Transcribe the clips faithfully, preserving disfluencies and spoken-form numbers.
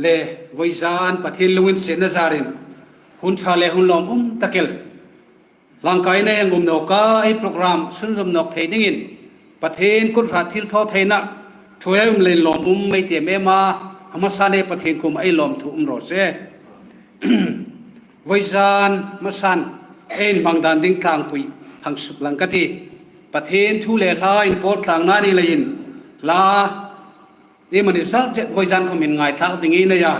le vawizan Pathien lunginsietna zarin hun ṭha le hun lawmum tak el hlangkaina hang um nawk a, ei program sunzawm nawk thei dingin Pathien kut hrat thilthawtheina ṭhuoi a um leiin lawmum ei ti em em a, a hmasain Pathien kuomah ei lawmthu um raw se. Vawizan hmasan ei inhmang dan ding tlangpui hang suklang ka ti. Pathien thu le hla inpawl tlangna ni leiin hla iemani zat zet vawizan khawmin ngaithlak ding ei nei a.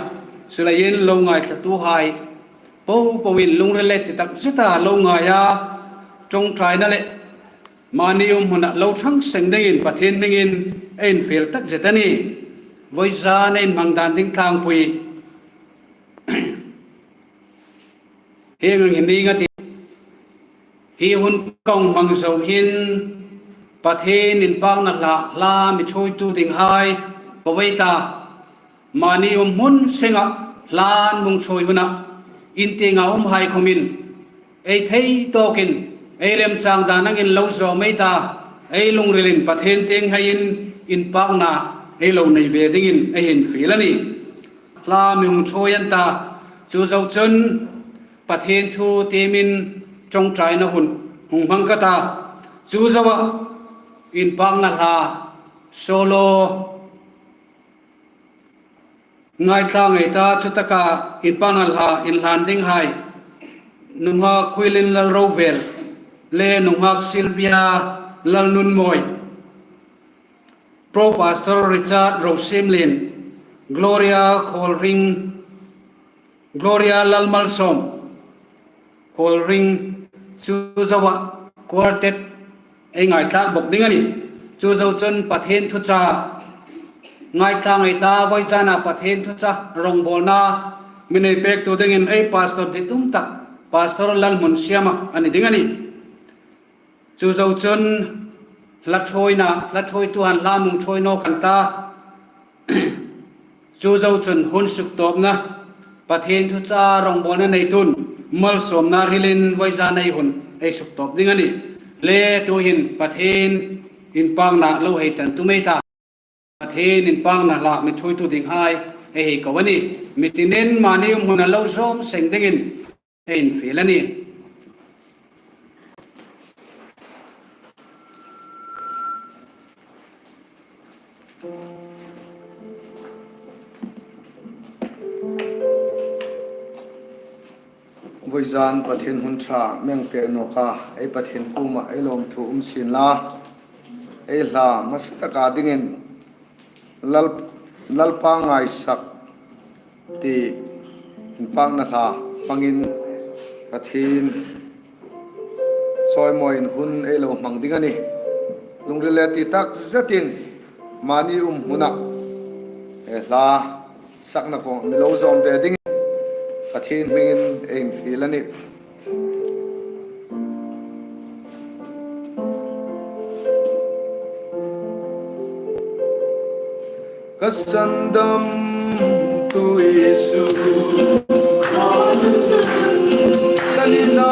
Chuleiin lo ngaithlatuhai popoin lungril le ti tak zeta lo ngai a, ṭawngṭaina le mani um huna lo ṭhang seng dingin Pathien hmingin ei infiel tak zet a nih. Vawizan ei inhmang dan ding tlangpui hieng ang hi ning a tih. Hi hun kawng hmang zo hin Pathien inpakna hla, hla mi ṭhuoitu dinghai ko ei ta. Mani um hun senga hla an hung ṭhuoi huna in tienga umhai khawmin ei thei tawkin ei remchang dan angin lo zawm ei ta. Ei lungrilin Pathien tieng ngaiin inpakna ei lo nei ve dingin ei infiel a nih. Hla mi hung ṭhuoi an ta. Chu zo chun Pathien thu tiemin ṭawngṭaina hun hung hmang ka ta. Chu zoa inpakna hla solo ngaithla ngei ta, chutaka inpakna hla inhlan dinghai nunghak Kuilin Lalrovel le nunghak Sylvia Lalnunmawi, Pro Pastor Richard Rosimlien, Gloria Kholring, Gloria Lalmalsawm, Kholring, chu zoa quartet ei ngaithlak bawk ding a nih. Chu zo chun Pathien thuchah ngaithla ngei ta, vawizana Pathien thuchah rongbawlna mi nei pektu dingin ei pastor ditum tak, Pastor Lalhmunsiama a ni ding a nih. Chu zo chun hla ṭhuoina, hla ṭhuoitu han hla mi hung ṭhuoi nawk an ta. Chu zo chun hun suktawpna, Pathien thuchah rongbawlna neitun malsawmna hrilin vawizan ei hun ei suktawp ding a nih. Le tuhin Pathien inpakna lo hei ṭan tum ei ta. Pathien inpakna hla mi ṭhuoitu dinghai ei hei ko a nih. Mi tinin mani um huna lo zawm seng dingin ei infiel a nih. Vawizan Pathien hun ṭha mi hang pek nawk a, ei Pathien kuomah ei lawmthu um sien la. Ei hla hmasa taka dingin Lal, Lalpa ngaisak ti inpakna hla hmangin Pathien chawimawiin hun ei lo hmang ding a nih. Lungril le ti tak zetin mani um huna, eh, hla sakna kawng mi lo zawm ve dingin Pathien hmingin ei infiel a nih. Ka sandamtu Isu, ka ni na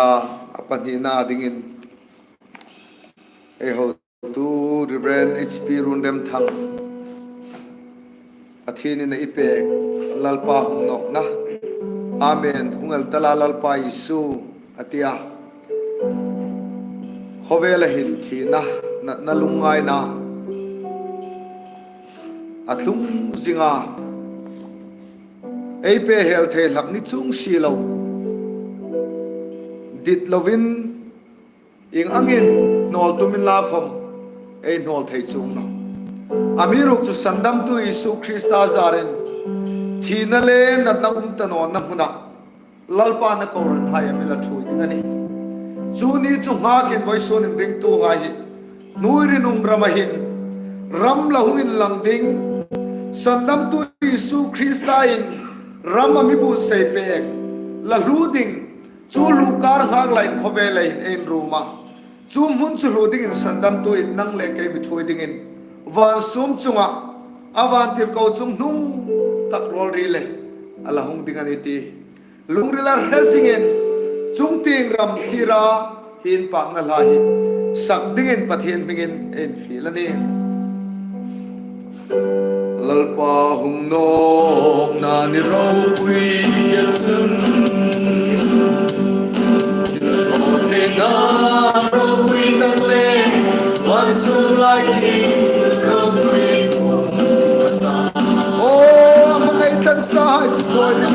a pahnina dingin ei hotu Reverend H P Runremthang, Pathienin a i pek Lalpa hung nawkna. Amen. Hung el ta la Lalpa Isu, a ti a. Khawvela hin thina, natna, lungngaina a tlung zing a. Ei pe hel thei hlak ni chung si lo. Dit lovin, ieng angin hnawl tumin la khom ei hnawl thei chuong naw. Amiruokchu sandamtu Isu Krista zarin thina le natna um ta nawna hmuna Lalpa'n a kohranhai a mi la ṭhuoi ding a nih. Chu ni chu nghakin vawisun inringtuhai hi hnuoi rinum rama hin ram la hung inlang ding, sandamtu Isu Krista'n ram a mi buotsai pek, la hluo ding, chu hluo kar nghak lai khawvela hin ei inrum a. Chu hmun chu hluo dingin sandamtu'n nang le kei mi ṭhuoi dingin van sum chunga a vantirko chunghnung tak rawl ri le a la hung ding a nih ti lungrila hre zingin chungtieng ram thira hi inpakna hla hi sak dingin Pathien hmingin ei infiel a nih. Lalpa hung nawkna ni ropui a chun, ropui na, ropui tak le, van sung lai khi ropui. O, a hmangai tlansa hai chu ṭhuoi ni.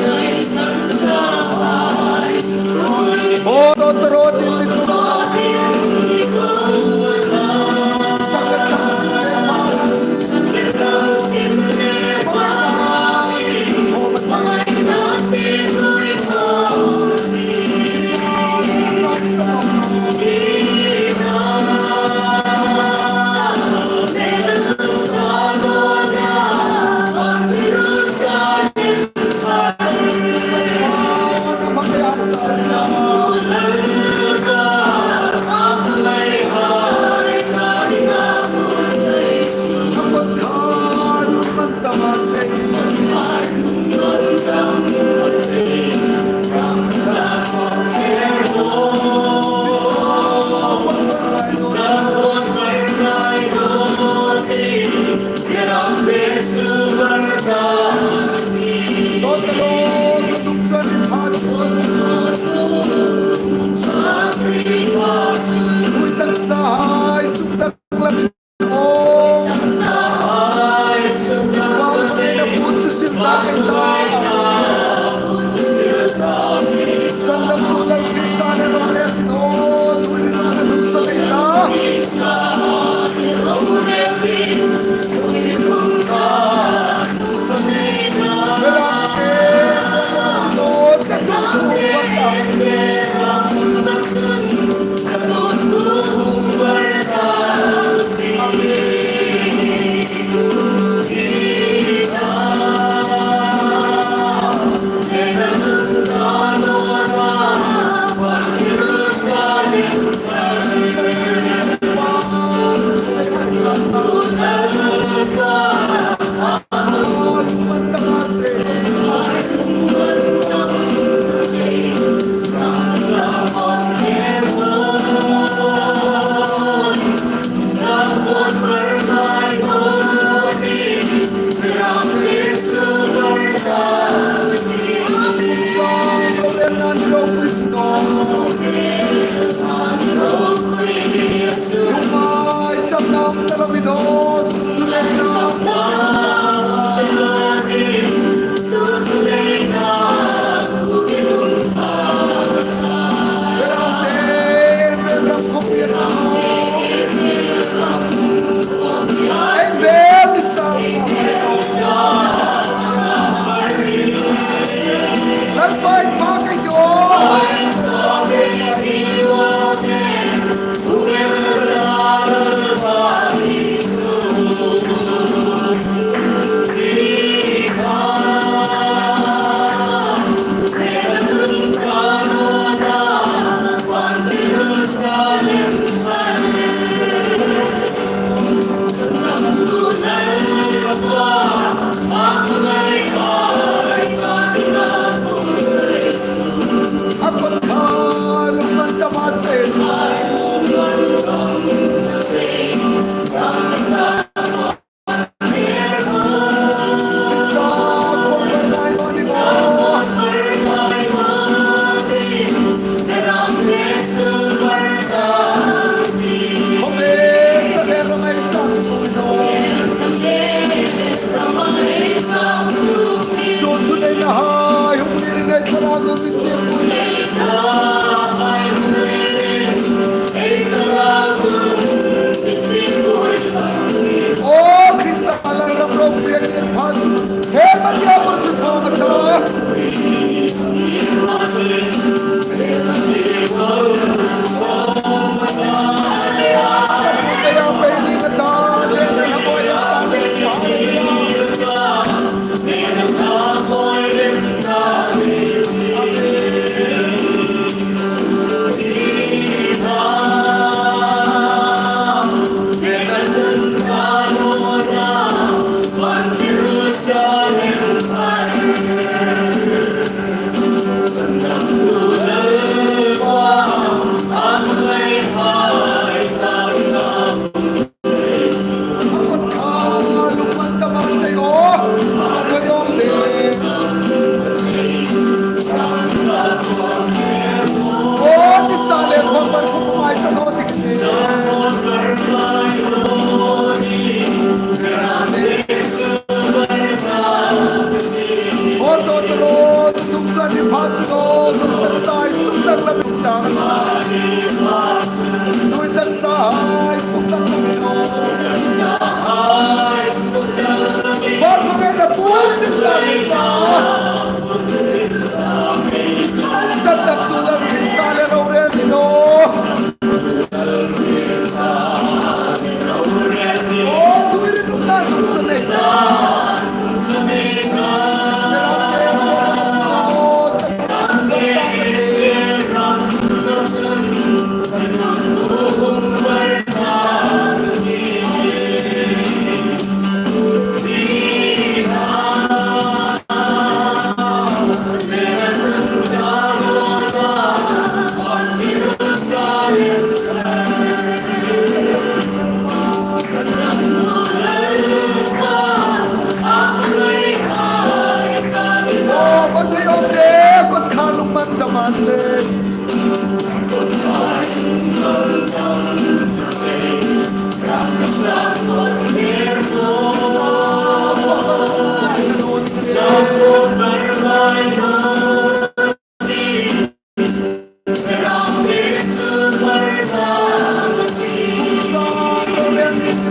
O, dawt ro, dil ni.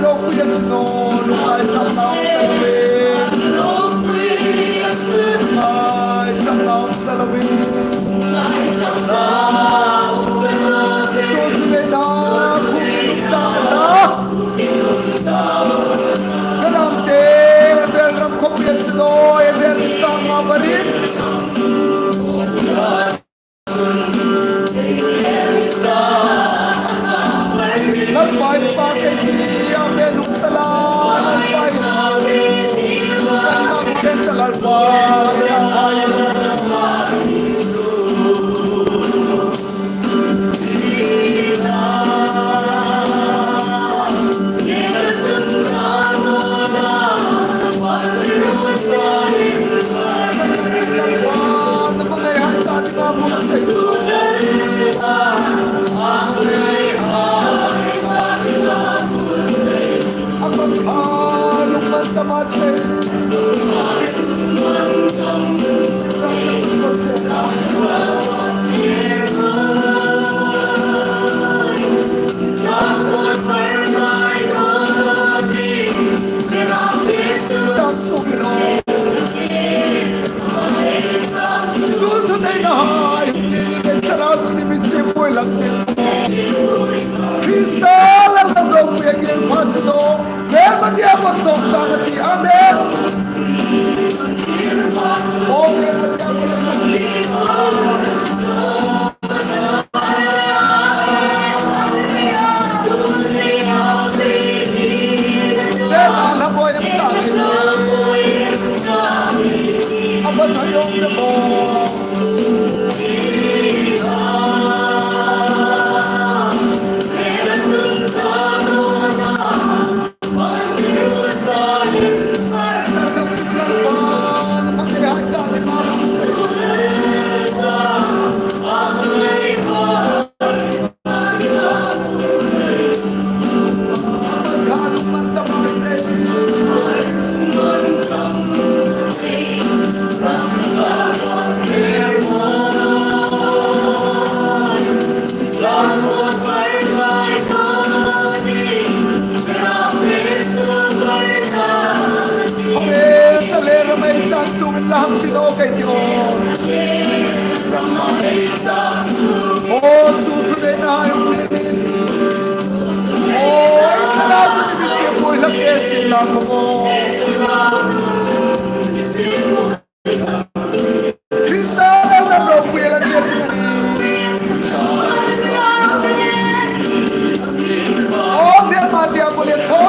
Ropui a chu naw, lungngai chang naw ta lo. Lungngai chang naw ta lo. Suol thunei na, khum ta ta. Ka ram te, bel ram khawpui a chu naw, bel sang ma barin. Lalpa in pa kei ti a pe duk ta la, Lalpa in. Kan ma pen ta Lalpa, Lalpa. Krista la la lo pe ngir pha chu do. Ve ma dia ma song ta ti. Amen. O ve ma dia ma song.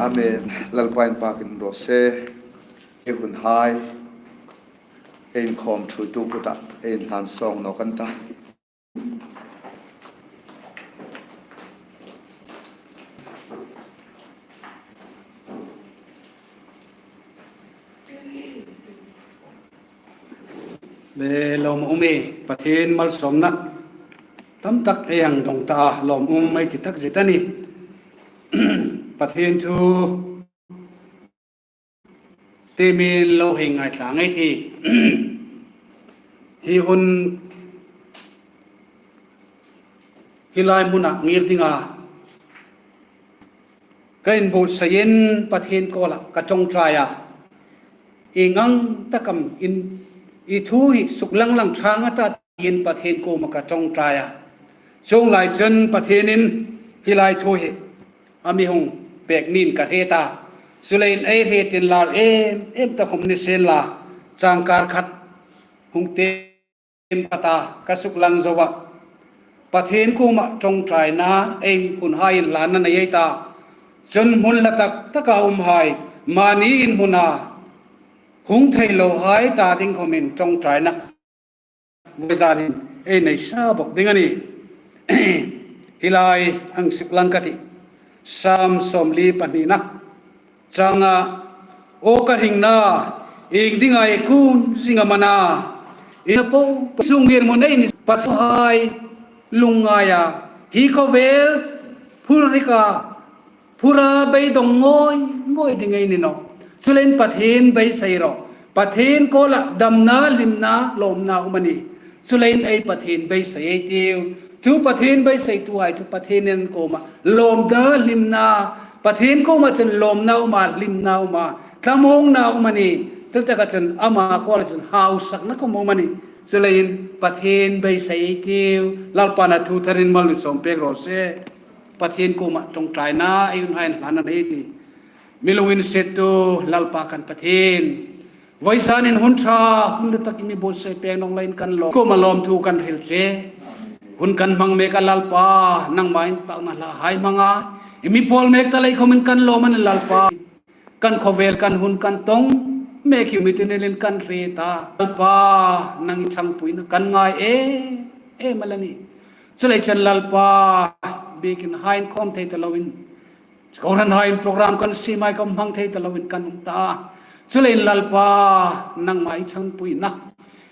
Amen. Lalpa inpâkin raw se. Ei hun hai, ei inkhawm ṭhuoitu kuta ei inhlan sawng naw kan ta. Le lawm um e, Pathien malsawmna tam tak ei hang dong ta a, lawm um ei ti takzet a nih. Pathien thu ti min lo hei ngaithla ngei ti. Hi hun, hi lai hmuna ngir dinga ka inbuotsaiin Pathien kuoma ka ṭawngṭai a. Ieng ang tak am in, i thu hi suklang lang ṭha nga ta tiin Pathien kuoma ka ṭawngṭai a. Chuong lai chun Pathienin hi lai thu hi a mi hung pek niin ka hre ta. Chuleiin ei hretin lar em em ta khom ni sien la, changkar khat hung tem ka ta, ka suklang zo a. Pathien kuoma ṭawngṭaina ei hunhai inhlanna nei ei ta. Chun hmun hla tak taka umhai mani in hmuna hung thei lohai ta ding khomin ṭawngṭaina vawizanin ei nei sa bawk ding a nih. Hi lai hang suklang ka tih. Sam sawmli pahnina changa, aw ka hringna, ieng dinga i kun zing am a na? I na po, po sung ngirhmun ei ni Pathien hai lungngaia, hi khawvel phur rika, phura beidawng ngawi ngawi ding ei ni nawh. Chuleiin Pathien beisei rawh. Pathien kuoma damna, hlimna, lawmna um a nih. Chuleiin ei Pathien beisei ei tiu. Chu Pathien beiseituhai chu Pathienin kuoma lawmna, hlimna, Pathien kuoma chun lawmna um a, hlimna um a, thlamuongna um a nih. Chutaka chun ama kuoma chun hausakna khom um a nih. Chuleiin Pathien beisei ei tiu. Lalpan a thu tharin mal mi sawm pek raw se. Pathien kuoma ṭawngṭaina ei hunhai inhlanna nei ei tih. Mi lunginsiettu Lalpa kan Pathien, vawizanin hun ṭha, hun hla tak i mi buotsai pek nawk leiin kan lawm. Kuoma lawmthu kan hril che. Hun kan hmang mek a Lalpa, nangma inpakna hlahai hmanga i mi pawl mek ta lei khomin kan lawm a nih Lalpa. Kan khawvel, kan hun, kan tawng mek hi mi ti nilin kan hre ta. Lalpa, nang i ṭhangpuina kan ngai em em a la nih. Chuleiin Lalpa, biekin hai inkhawm thei ta loin, kohranhaiin program kan siem hai khom hmang thei ta loin kan um ta. Chuleiin Lalpa, nangma i ṭhangpuina,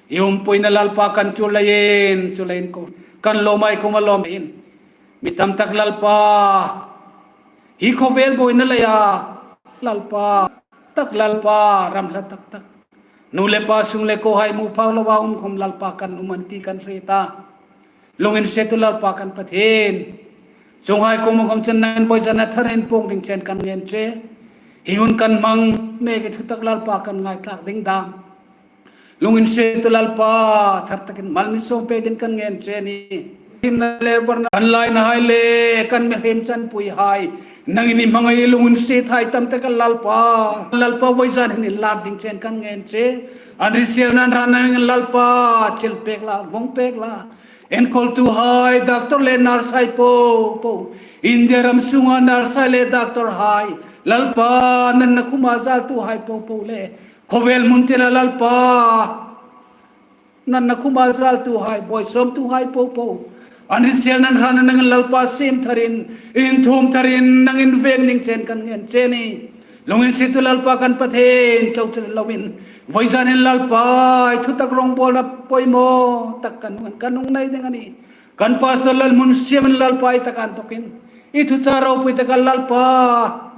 i umpuina Lalpa kan tul leiin, chuleiin ko, kan lawmhai kuoma lawm leiin. Mi tam tak Lalpa, hi khawvel buoina leia, Lalpa, tak Lalpa, ram hla tak tak, nu le pa sung le kohai mu phak loa um khom Lalpa kan um a nih ti kan hre ta. Lunginsiettu Lalpa kan Pathien, chuonghai kuoma khom chun nangin vawizana tharin puong ding chen kan ngen che. Hi hun kan hmang mek hi thutak Lalpa kan ngaithlak ding dam. Lunginsiettu Lalpa, thar takin mal mi sawm pek dingin kan ngen che a nih. Himna le varna kan lainahai le kan mihriem chanpuihai, nangin i hmangai lunginsiethai tam tak a Lalpa, Lalpa vawizan hin i lak ding chen kan ngen che. An hrisel nan ran nangin Lalpa, chil pek la, vawng pek la. Enkawltuhai, doctor le nurse hai po po, India ram sunga nurse hai le doctor hai, Lalpa, natna khuma zaltuhai po po le khawvel hmun tila Lalpa, natna khuma zaltuhai, buoi sawmtuhai po po, an hrisel nan ran nangin Lalpa siem tharin, inthuom tharin, nangin veng ding chen kan ngen che a nih. Lunginsiettu Lalpa kan Pathien, chau chu loin, vawizanin Lalpa, i thutak rawngbawlna poimaw tak kan, kan hung nei ding a nih. Kan Pastor Lalhmunsiamin Lalpa i taka inthokin, i thuchah ropui taka Lalpa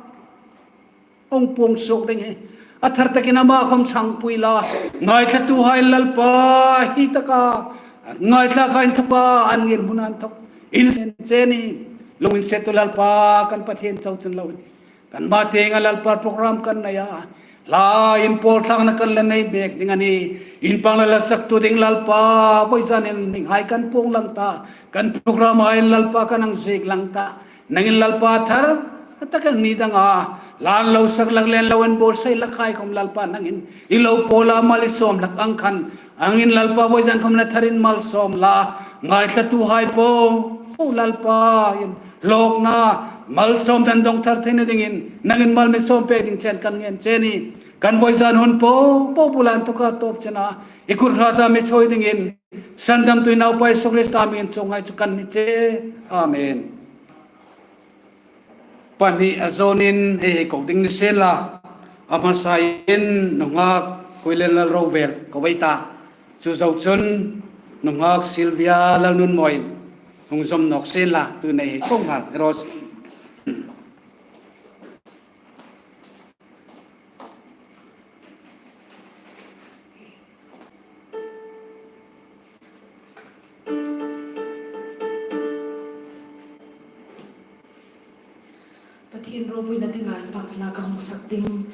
hung puong suok ding hi, a thar takin ama khom ṭhangpui la. Ngaithlatuhai Lalpa, hi taka ngaithlak hai inthoka an ngirhmuna inthok, i ngen che a nih. Lunginsiettu Lalpa kan Pathien, chau chu loin, kanmahai tienga Lalpa program kan nei a, hla inpawlthlakna kan la nei mek ding a nih. Inpakna la saktu ding Lalpa, vawizanin hminghai kan puong lang ta, kan programhai Lalpa kan hang ziek lang ta. Nangin Lalpa thar takin mi danga hla lo sak lak le lo inbuotsai lakhai khom Lalpa nangin i lo pawl a, mal i sawm hlak ang khan, angin Lalpa vawizan khom na tharin malsawm la. Ngaithlatuhai po po Lalpa, inhlawkna, malsawm dan dawng thar theina dingin nangin mal mi sawm pek ding chen kan ngen che a nih. Kan vawizan hun po po bula inthoka tawp chena i kut hrata mi chawi dingin, Sandamtu i Naupa Isu Krista hmingin chuonghai chu kan ni che. Amen. Pahni a zawnin hei hei ko ding ni sien la. A hmasain nunghak Kuilen Lalrovel ko ei ta. Chu zo chun nunghak Sylvia Lalnunmawin hung zawm nawk sien la, tuhin hei hei ko nghal rawh. Pathien ropuina dinga inpakna ka hung sak ding,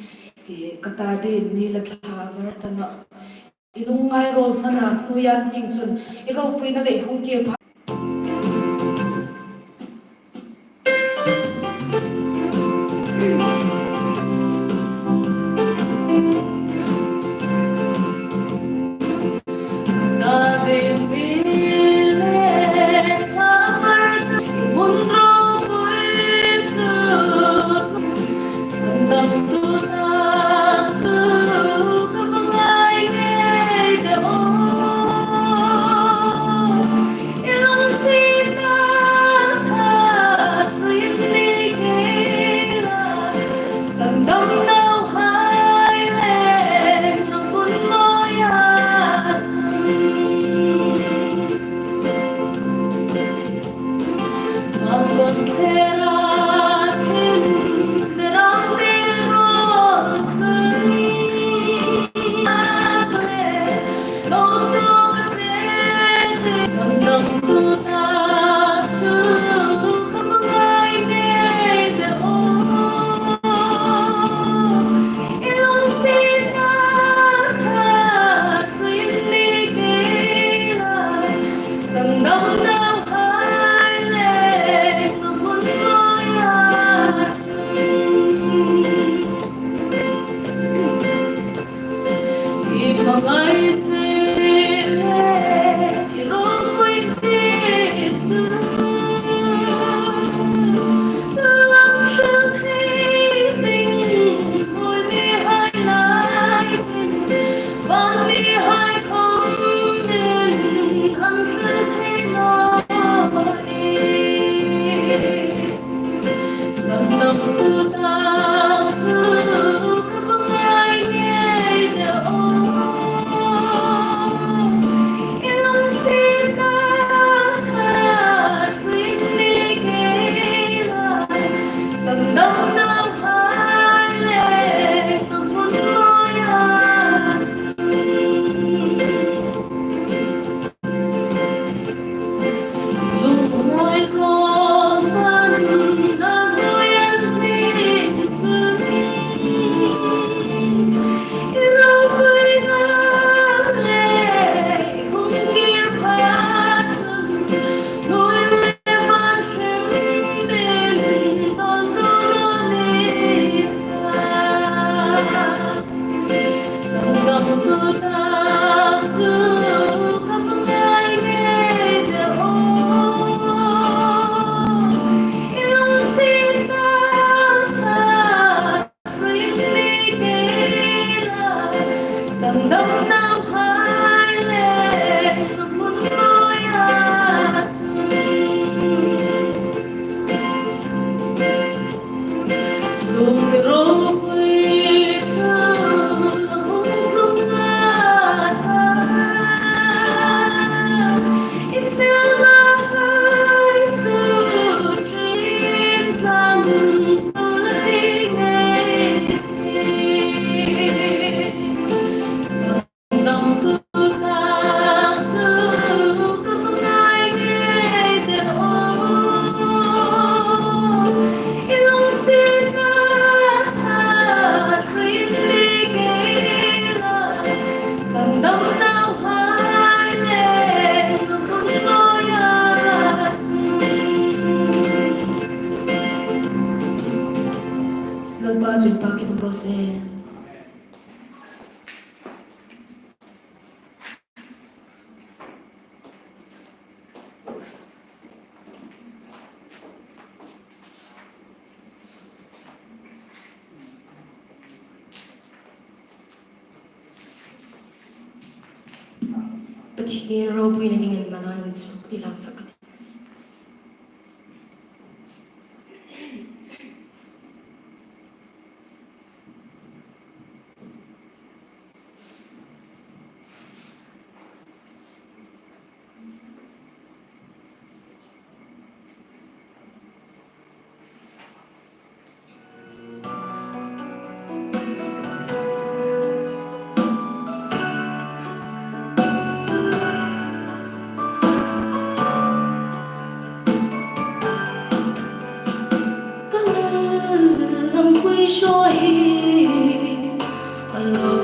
eh, ka ta din ni le thla var ta nawh. I lungngai rawl hmana hnuoia hming chun i ropuina lei hung kir pha. Lalpa chun pa ki tum ro se. Pathien ropuina dingin mana inchuk ti lak sak ka ti. Ka lampui hraw hi a lo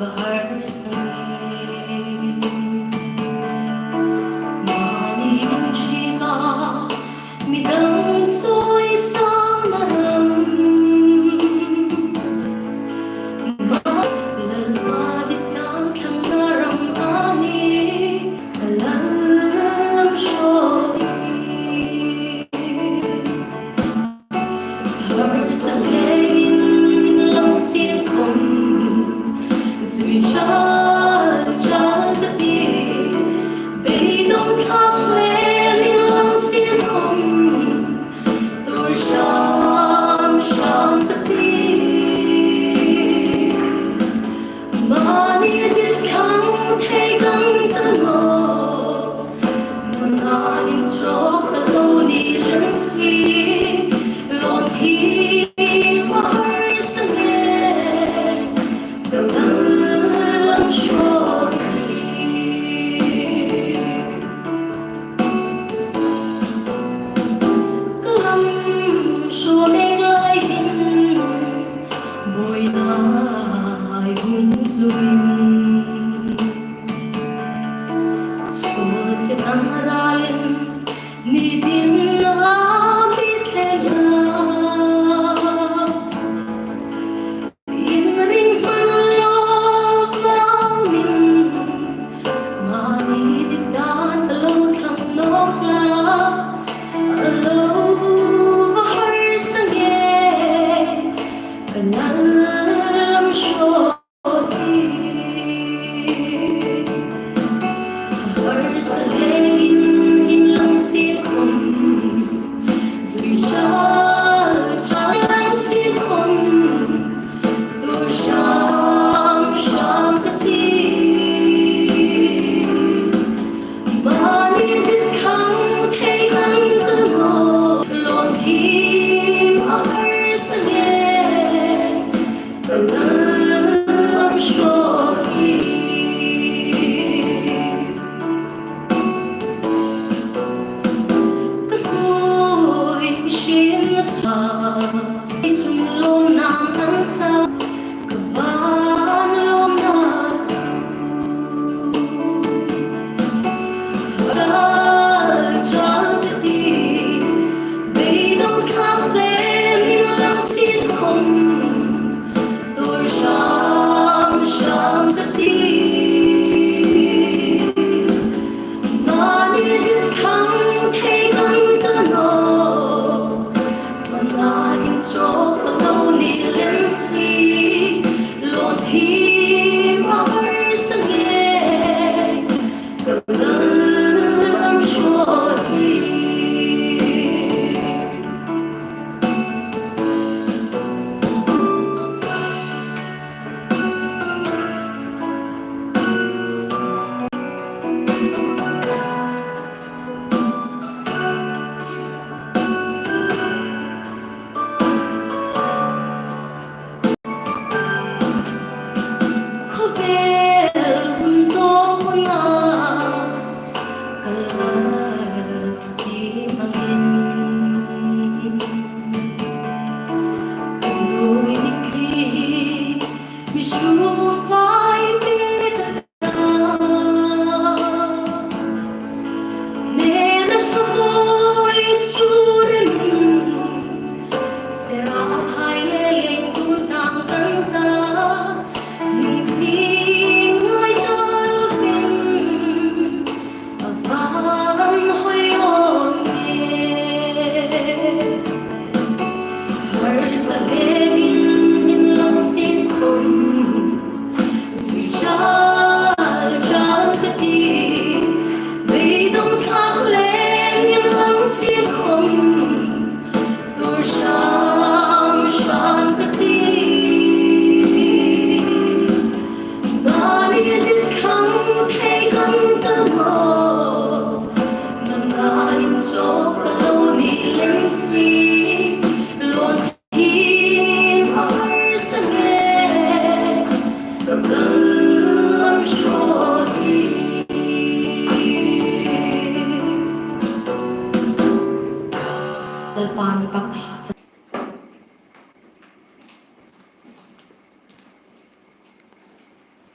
var sang e. Mani inṭhika midang chawisangna ram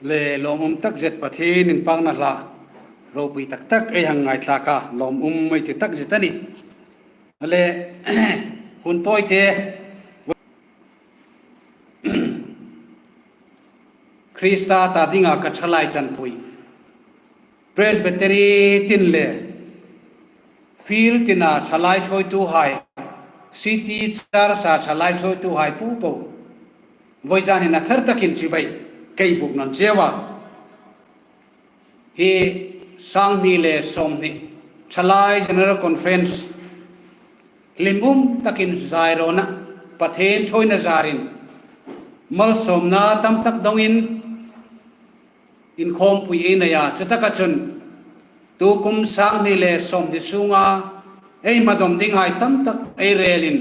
Le lawmum takzet Pathien inpakna hla, ropui tak tak ei hang ngaithlak a, lawmum ei ti takzet a nih. Le hun tawite Krista ta dinga ka thalai chanpui. Presbytery tin le field tina thalai chawituhai City Church-a thalai thuoituhai po po, vawizan hin a thar takin chibai ka buk nawn cheu a. Hi sanghni le sawmhni Thalai General Conference hlimum takin zairona Pathien thuoina zarin malsawmna tam tak dongin inkhawmpui ei nei a, chutaka chun tukum sanghni le sawmhni sunga ei hmadawm dinghai tam tak ei relin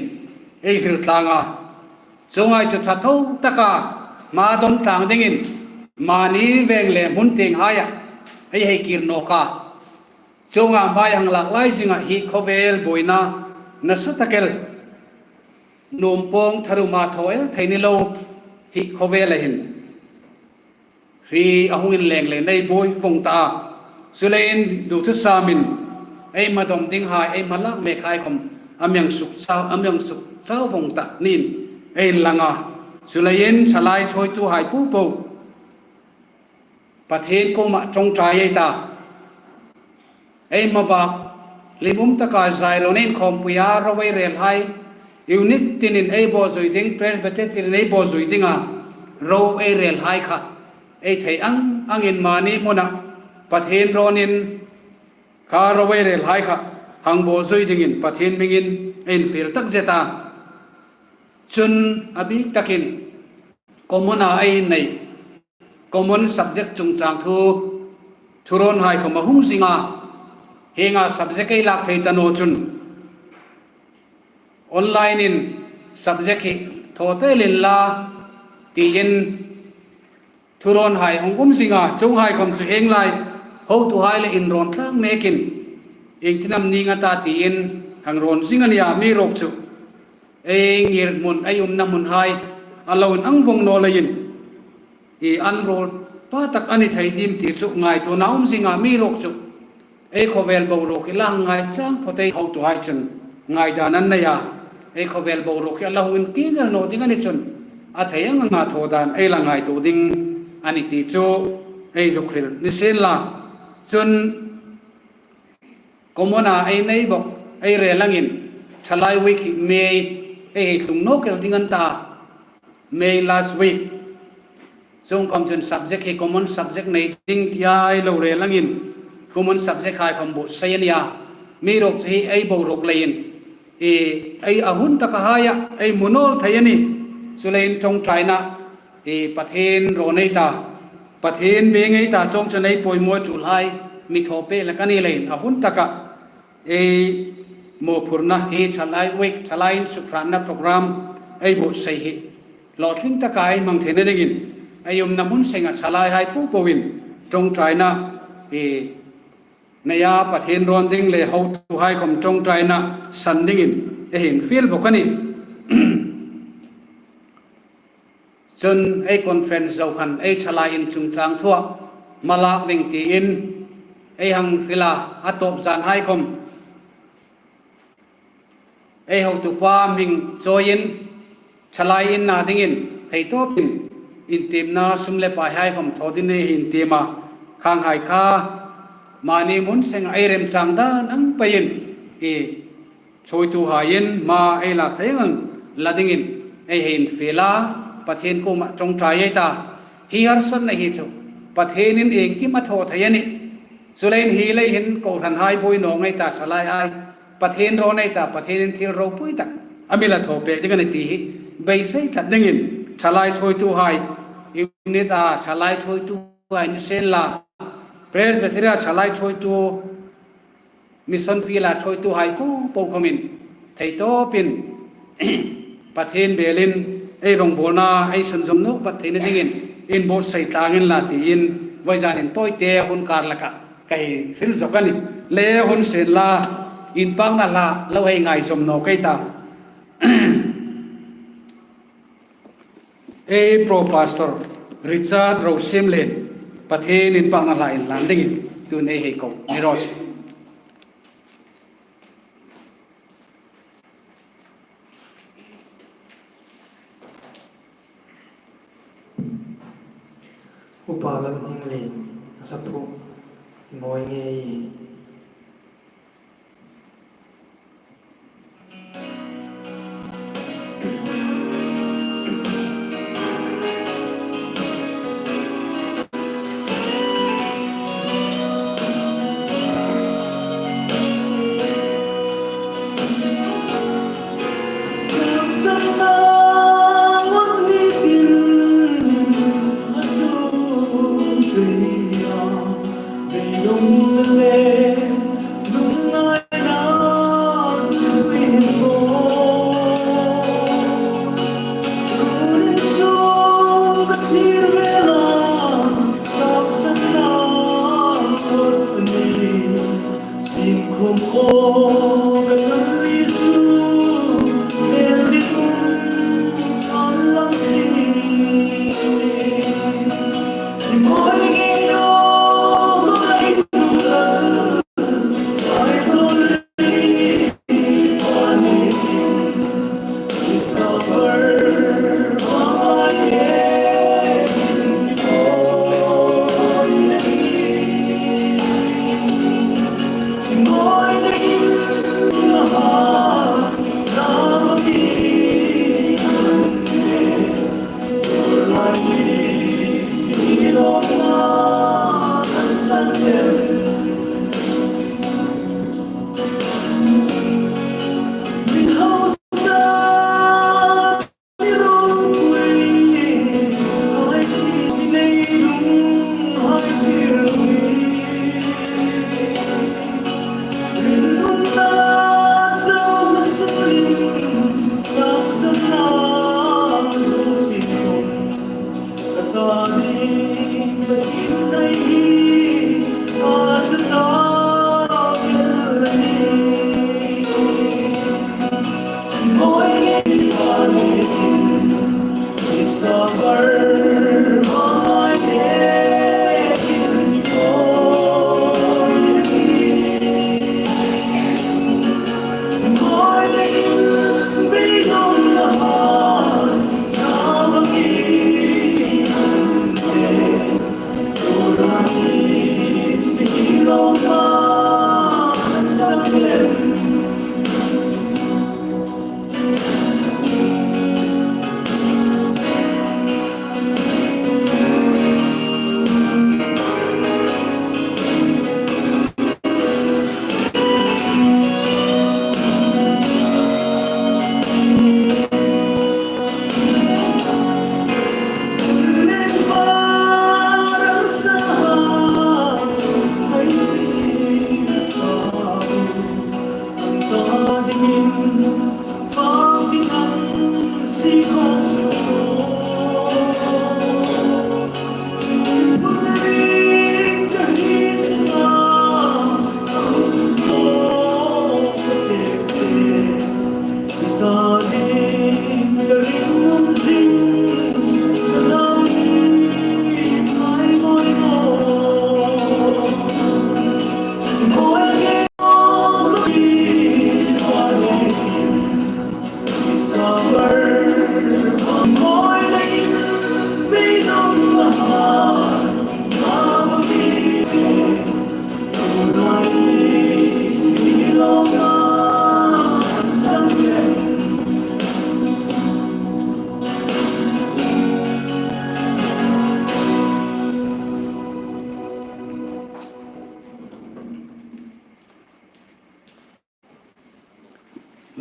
ei hril tlang a. Chuonghai chu ṭha tho taka hmadawm tlang dingin mani veng le hmun tienghaia ei hei kir nawk a. Chuonga hmai hang lak lai zinga hi khawvel buoina nasa tak el, nuom pawng tharuma thaw el thei ni lo hi khawvela hin hri a hung inleng le nei buoi vong ta a. Chuleiin duthusaamin ei hmadawm dinghai, ei hmalak mekhai khawm a mi hang sukchau, a mi hang sukchau vong ta niin ei inlang a. Chuleiin thalai thuoituhai po po Pathien kuoma ṭawngṭai ei ta. Ei hmabak hlimum taka zairona inkhawmpui a ro ei relhai, unit tinin ei bawzui ding, Presbytery tinin ei bawzui dinga ro ei relhai kha ei thei ang angin mani hmuna Pathien rawnin kha ro ei relhai kha hang bawzui dingin Pathien hmingin ei infiel takzet a. Chun a bik takin common-a ei nei common subject chungchang thu, thurawnhai khawm a hung zing a. Hienga subject ei lak thei ta naw chun online-in subject hi thaw ta el inla tiin thurawnhai hung um zing a. Chuonghai khawm chu hieng lai hotuhai le inrawn tlang nekin iengtin am ning a ta tiin hang rawn zing a nih a, amiruokchu ei ngirhmun, ei umna hmunhai a lo inang vong naw leiin, i an rawl pa tak a ni thei dim ti chu ngaituona um zing a, amiruokchu ei khawvel boruok hi la hang ngai chang phawt, ei hotuhai chun ngaidan an nei a. Ei khawvel boruok hi a la hung inkieng el naw ding a ni chun a thei ang anga thaw dan ei la ngaituo ding a nih ti chu ei zuk hril ni sienla. Chun common-a ei nei bawk, ei rel angin Thalai Week hi May ei hei tlung nawk el ding an ta, May last week. Chuong khawm chun subject hi common subject nei ding tia ei lo rel angin common subject-hai khawm buotsai a nih a. Amiruokchu hi ei boruok leiin, i, ei a hun taka haia ei hmu nawl thei a nih. Chuleiin ṭawngṭaina, i, Pathien rawn ei ta, Pathien biek ei ta, chuong chun ei poimaw tulhai mi thaw pek hlak a ni leiin a hun taka ei mawphurna hi Thalai Week, Thalai Insukhratna program ei buotsai hi hlawtling taka ei hmang theina dingin ei umna hmun senga thalaihai po poin ṭawngṭaina, i, nei a, Pathien rawn ding le hotuhai khawm ṭawngṭaina san dingin ei hei infiel bawk a nih. Chun ei conference zo khan ei thalai in chungchang thua hmalak ding tiin ei hang hril a, a tawp zanhai khawm ei hotupa hming chawiin thalai inna dingin theitawpin intiemna sum le paihai khawm thaw dingin ei hei intiem a. Khanghai kha mani hmun senga ei remchang dan ang peiin, i, thuoituhaiin hma ei lak thei ang ang la dingin ei hei infiel a, Pathien kuoma ṭawngṭai ei ta. Hi harsatna hi chu Pathienin iengkim a thaw thei a nih. Chuleiin hi lei hin kohranhai buoi naw ngei ta, thalaihai, Pathien rawn ei ta, Pathienin thil ropui tak a mi la thaw pek ding a nih ti hi beisei tlat dingin thalai thuoituhai, unit-a thalai thuoituhai ni sienla, Presbytery-a thalai thuoitu, mission field-a thuoituhai po po khawmin theitawpin Pathien belin ei rongbawlna ei sunzawm nawk vat theina dingin inbuotsai tlangin la tiin vawizan in tawite hun kar laka ka hei hril zawk a nih. Le hun sienla, inpakna hla lo hei ngaizawm nawk ei ta. Ei Pro Pastor Richard Rosiem le Pathien inpakna hla inhlan dingin tun ei hei ko ni raw se. Upa Lalhminglien, a hla phuok mawi ngei.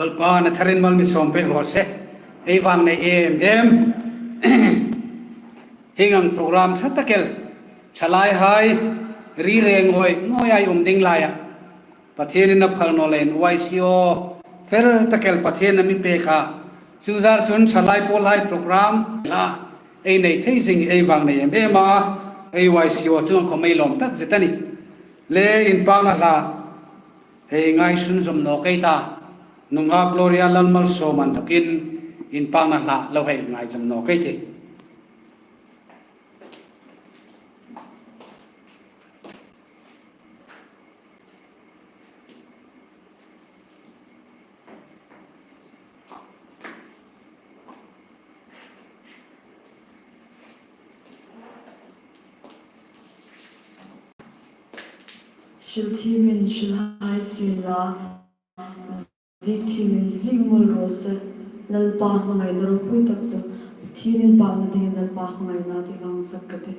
Lalpan a tharin mal mi sawm pek raw se. Ei vang nei em em. Hieng ang program ṭha tak el, ṭhalaihai ri reng ngawi ngawia um ding laia Pathienin a phal naw leiin Y C O fel tak el Pathienin a mi pek a. Chu zar chun ṭhalai pawlhai program la ei nei thei zing ei vang nei em em a. Ei Y C O chunga khawm ei lawm tak zet a nih. Le inpakna hla hei ngaisun zawm naw kei ta. Nunghak Gloria Lalmalsawma inthokin inpakna hla lo hei ngai zawm naw kei ti. Hril thiemin hril hai sien la, ziek thiemin ziek mawl raw se. Lalpa hmangaina ropui tak chu Pathien inpakna dingin Lalpa hmangaina ding hang sak ka ti.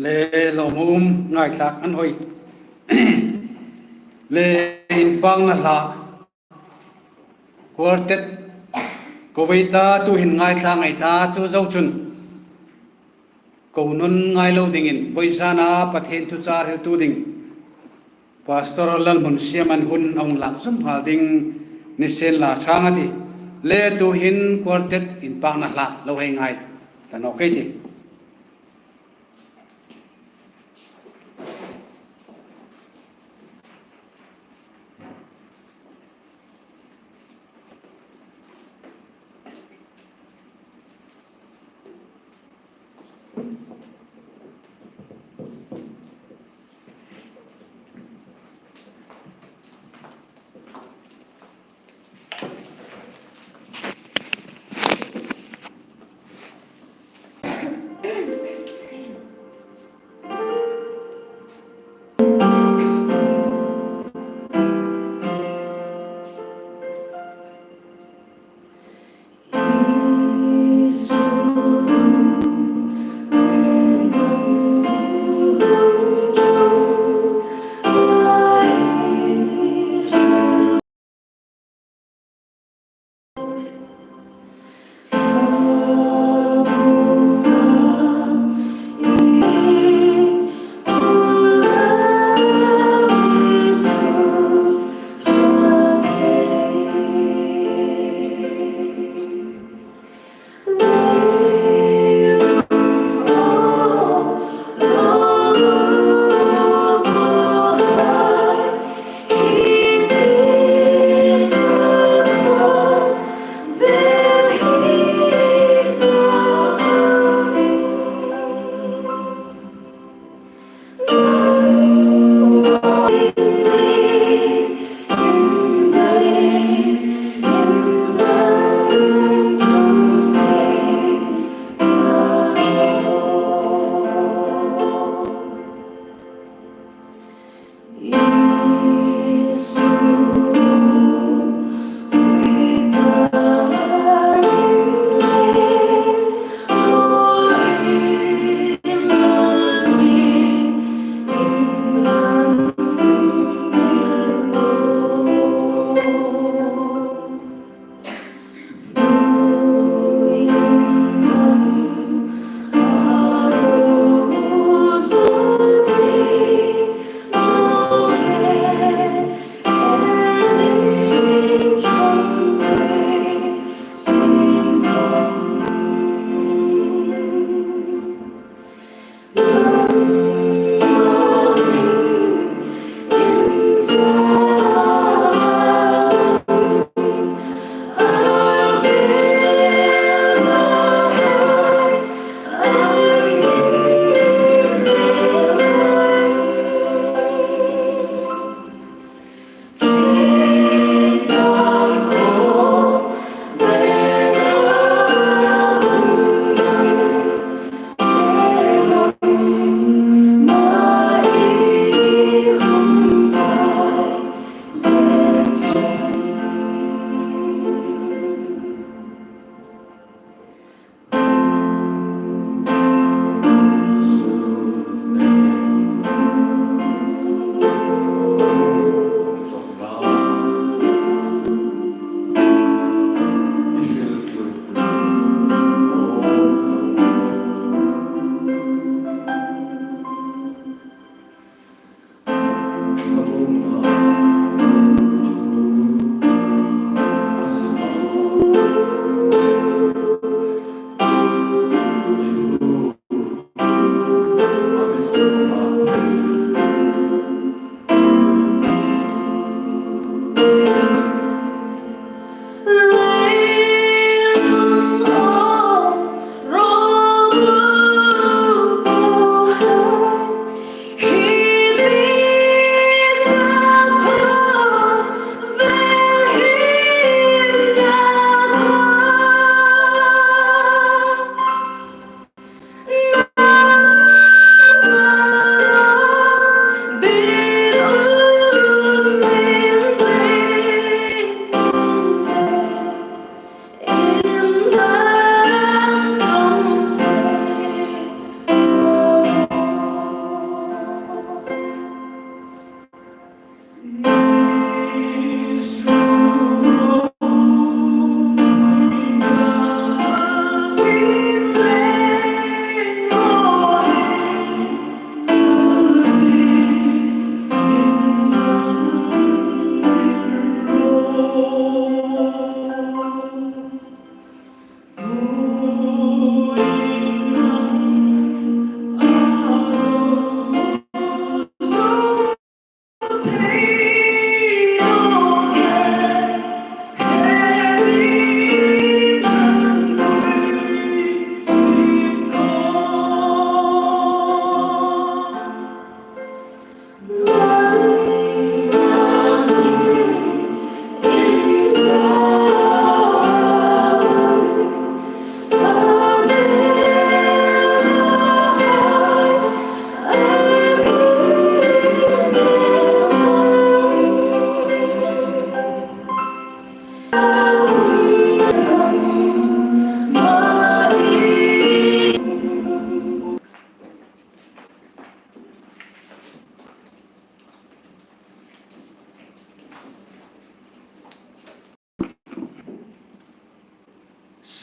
le lawmum ngaithlak an hoi le inpakna hla quartet Kuwaita tuhin ngaithla ngei ta chu zo chun, ko nun ngai lo dingin, vawisuna Pathien thuchah hriltu ding Pastor Lalhmun Siaman hun a hung lak zawm nghal ding ni sien la chang a tih. Le tuhin quartet inpakna hla lo hei ngai ta nawk ei tih.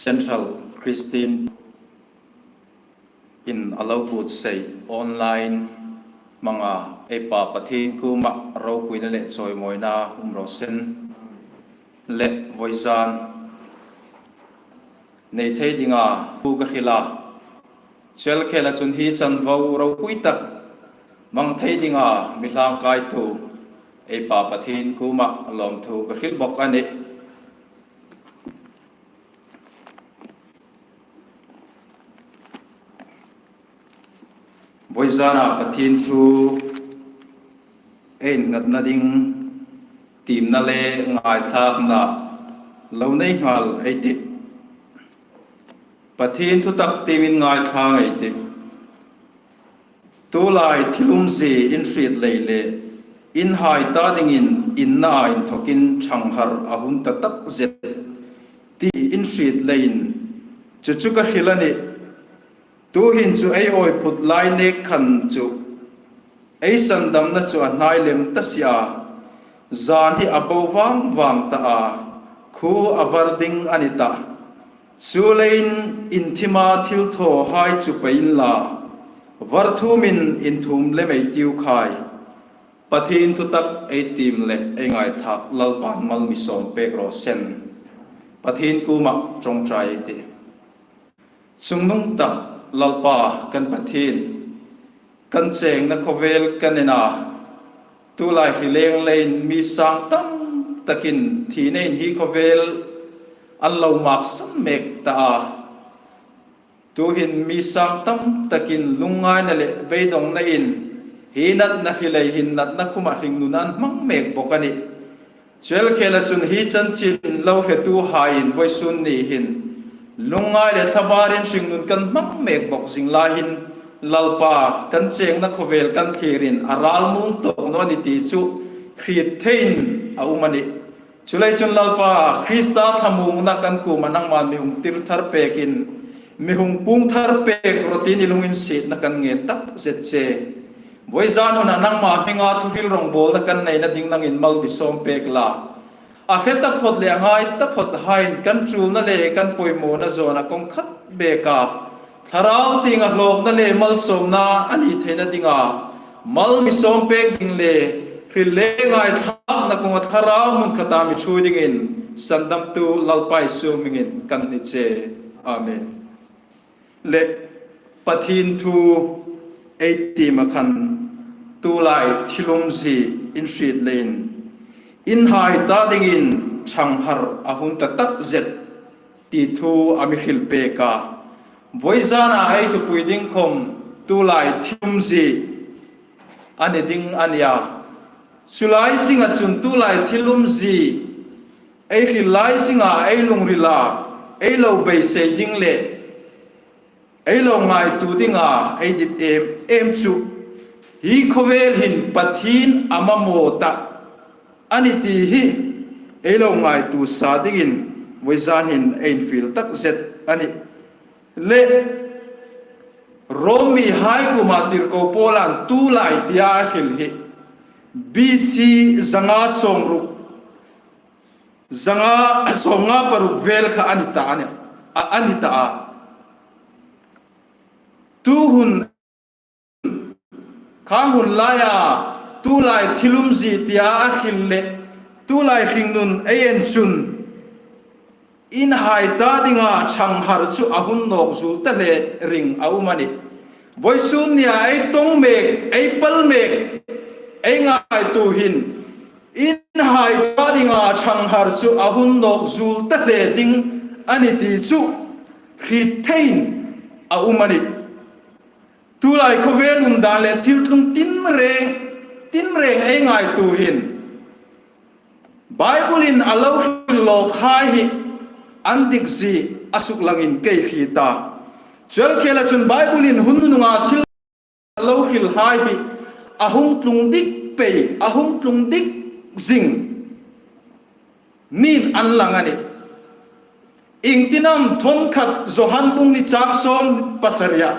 Central Christian in a lo buotsai online hmanga ei Pa Pathien kuoma ropuina le chawimawina um raw se. Le vawizan nei thei dinga thu ka hril a, chel khela chun hi chanvo ropui tak hmang thei dinga mi hlangkaitu ei Pa Pathien kuoma lawmthu ka hril bawk a nih. Vawizana Pathien thu ei innghatna ding tiemna le ngaithlakna lo nei nghal ei tih. Pathien thu tak tiemin ngaithla ei tih. Tulai thil umzie in hriet lei le in hai ta dingin inna inthokin ṭhanghar a hun ta tak zet ti in hriet leiin chu chu ka hril a nih. Tuhin chu ei awi phut lai nek khan chu ei sandamna chu a hnai lem ta si a, zan hi a bo vang vang ta a, khu a var ding a ni ta. Chuleiin in thima thil thaw hai chu pei inla, var thumin in thum lem ei tiu khai. Pathien thu tak ei tiem le ei ngaithlak Lalpan mal mi sawm pek raw se. Pathien kuoma ṭawngṭai ei tih. Chungnung tak Lalpa kan Pathien, kan chengna khawvel kan en a, tulai hi leng leiin mi sang tam takin thi neiin hi khawvel an lo maksan mek ta a. Tuhin mi sang tam takin lungngaina le beidongnain hi natna hi lei hin natna khuma hringnun an hmang mek bawk a nih. Chuel khela chun hi chanchin lo hretuhaiin vawisun ni hin lungngai le thlabarin hringnun kan hmang mek bawk zing lai hin Lalpa kan chengna khawvel kan thlirin a ral mung tawk naw ni ti chu hriet theiin a um a nih. Chuleiin chun Lalpa Krista thlamuongna kan kuoma nangman mi hung tir thar pekin, mi hung puong thar pek rawh tiin i lunginsietna kan ngen tak zet che. Vawizan huna nangma hminga thuhril rongbawlna kan neina ding nangin mal mi sawm pek la. A hre taphawt le a ngai taphawt haiin kan ṭulna le kan pawimawna zawna kawng khat beka thlarau tienga hlawkna le malsawmna a ni theina dinga mal mi sawm pek ding le hril le ngaithlakna kawnga thlarau hmun khata mi ṭhuoi dingin sandamtu Lalpa Isu hmingin kan ni che. Amen. Le Pathien thu ei tiem a khan tulai thil umzie in hriet leiin in hai ta dingin ṭhanghar a hun ta tak zet ti thu a mi hril pek a. Vawizana ei thupui ding khom tulai thil umzie a ni ding a nih a. Chu lai zinga chun tulai thil umzie ei hril lai zinga ei lungrila ei lo beisei ding le ei lo ngaituo dinga ei dit em em chu hi khawvel hin Pathien a mamaw ta a ni ti hi ei lo ngaituo sa dingin vawizan hin ei infiel tak zet a nih. Le Rom mihai kuoma tirko Paulan tulai tia a hril hi B C zanga sawmruk, zanga sawmnga paruk vel kha a ni ta a nih, a, a ni ta a. Tu hun kha hun laia tulai thil umzie tia a hril le tulai hringnun ei en chun in hai ta dinga ṭhanghar chu a hun nawk zuol ta hle ring a um a nih. Vawisun nia ei tawng mek, ei pal mek, ei ngaituo hin in hai ta dinga ṭhanghar chu a hun nawk zuol ta hle ding a ni ti chu hriet theiin a um a nih. Tulai khawvel um dan le thil tlung tinreng, tinreng ei ngaituo hin Bible-in a lo hril lawkhai hi an dik zie a suklangin ka hriet a. Chuel khela chun Bible-in hun nununga thil a lo hrilhai hi a hung tlung dik pei, a hung tlung dik zing niin an lang a nih. Iengtin am thawnkhat Johan bung hni chang sawm pasaria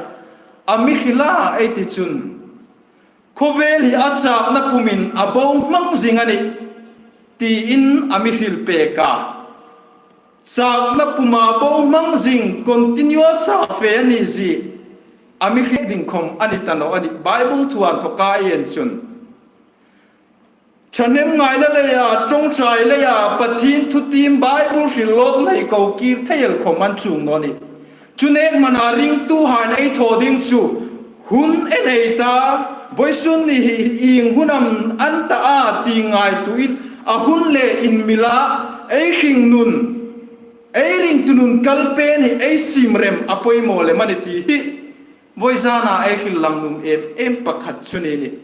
a mi hril a ei ti chun khawvel hi a châkna pumin a bo hmang zing a nih tiin a mi hril pek a. Sâkna puma bo hmang zing continuous-a fe a ni zie a mi hriet ding khawm a ni ta naw a nih, Bible thu inthawka ei en chun. Thahnemngaina leia, ṭawngṭai leia, Pathien thutiem Bible hril lawk nei ko kir thei el khawm an chuong naw a nih. Chu nek hmana ringtuhaiin ei thaw ding chu hun ei nei ta, vawisun ni hi ieng hun am a ni ta a ti ngaituoin a hun le inmila ei hringnun, ei ringtu nun kal pen hi ei siem rem a poimaw lem a nih ti hi vawizana ei hril lang nuom em em pakhat chu ni a nih.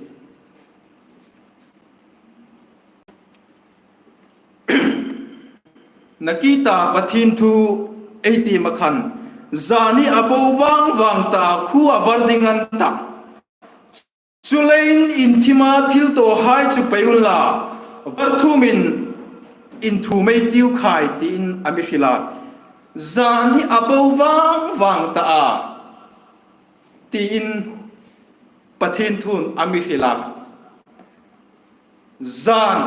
Nakie ta Pathien thu ei tiem a khan, zan hi a bo vang vang ta a, khuo a var ding a ni ta. Chuleiin inthima thil tawhai chu pei unla, var thumin inthum ei tiu khai, tiin a mi hril a. Zan hi a bo vang vang ta a, tiin Pathien thuin a mi hril a. Zan,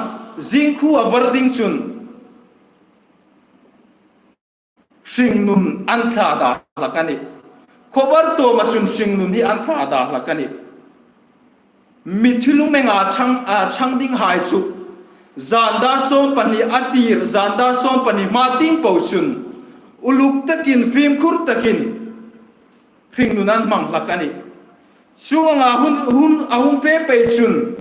zing khuo a var ding chun hringnun an thla da hlak a nih. Khawvar tawma chun hringnun hi an thla da hlak a nih. Mi thil um enga ṭhang, a, ṭhang dinghai chu zan dar sawm pahni a tir, zan dar sawm pahni hma tieng po chun uluk takin, fimkhur takin hringnun an hmang hlak a nih. Chuong anga hun, hun a hung fe pei chun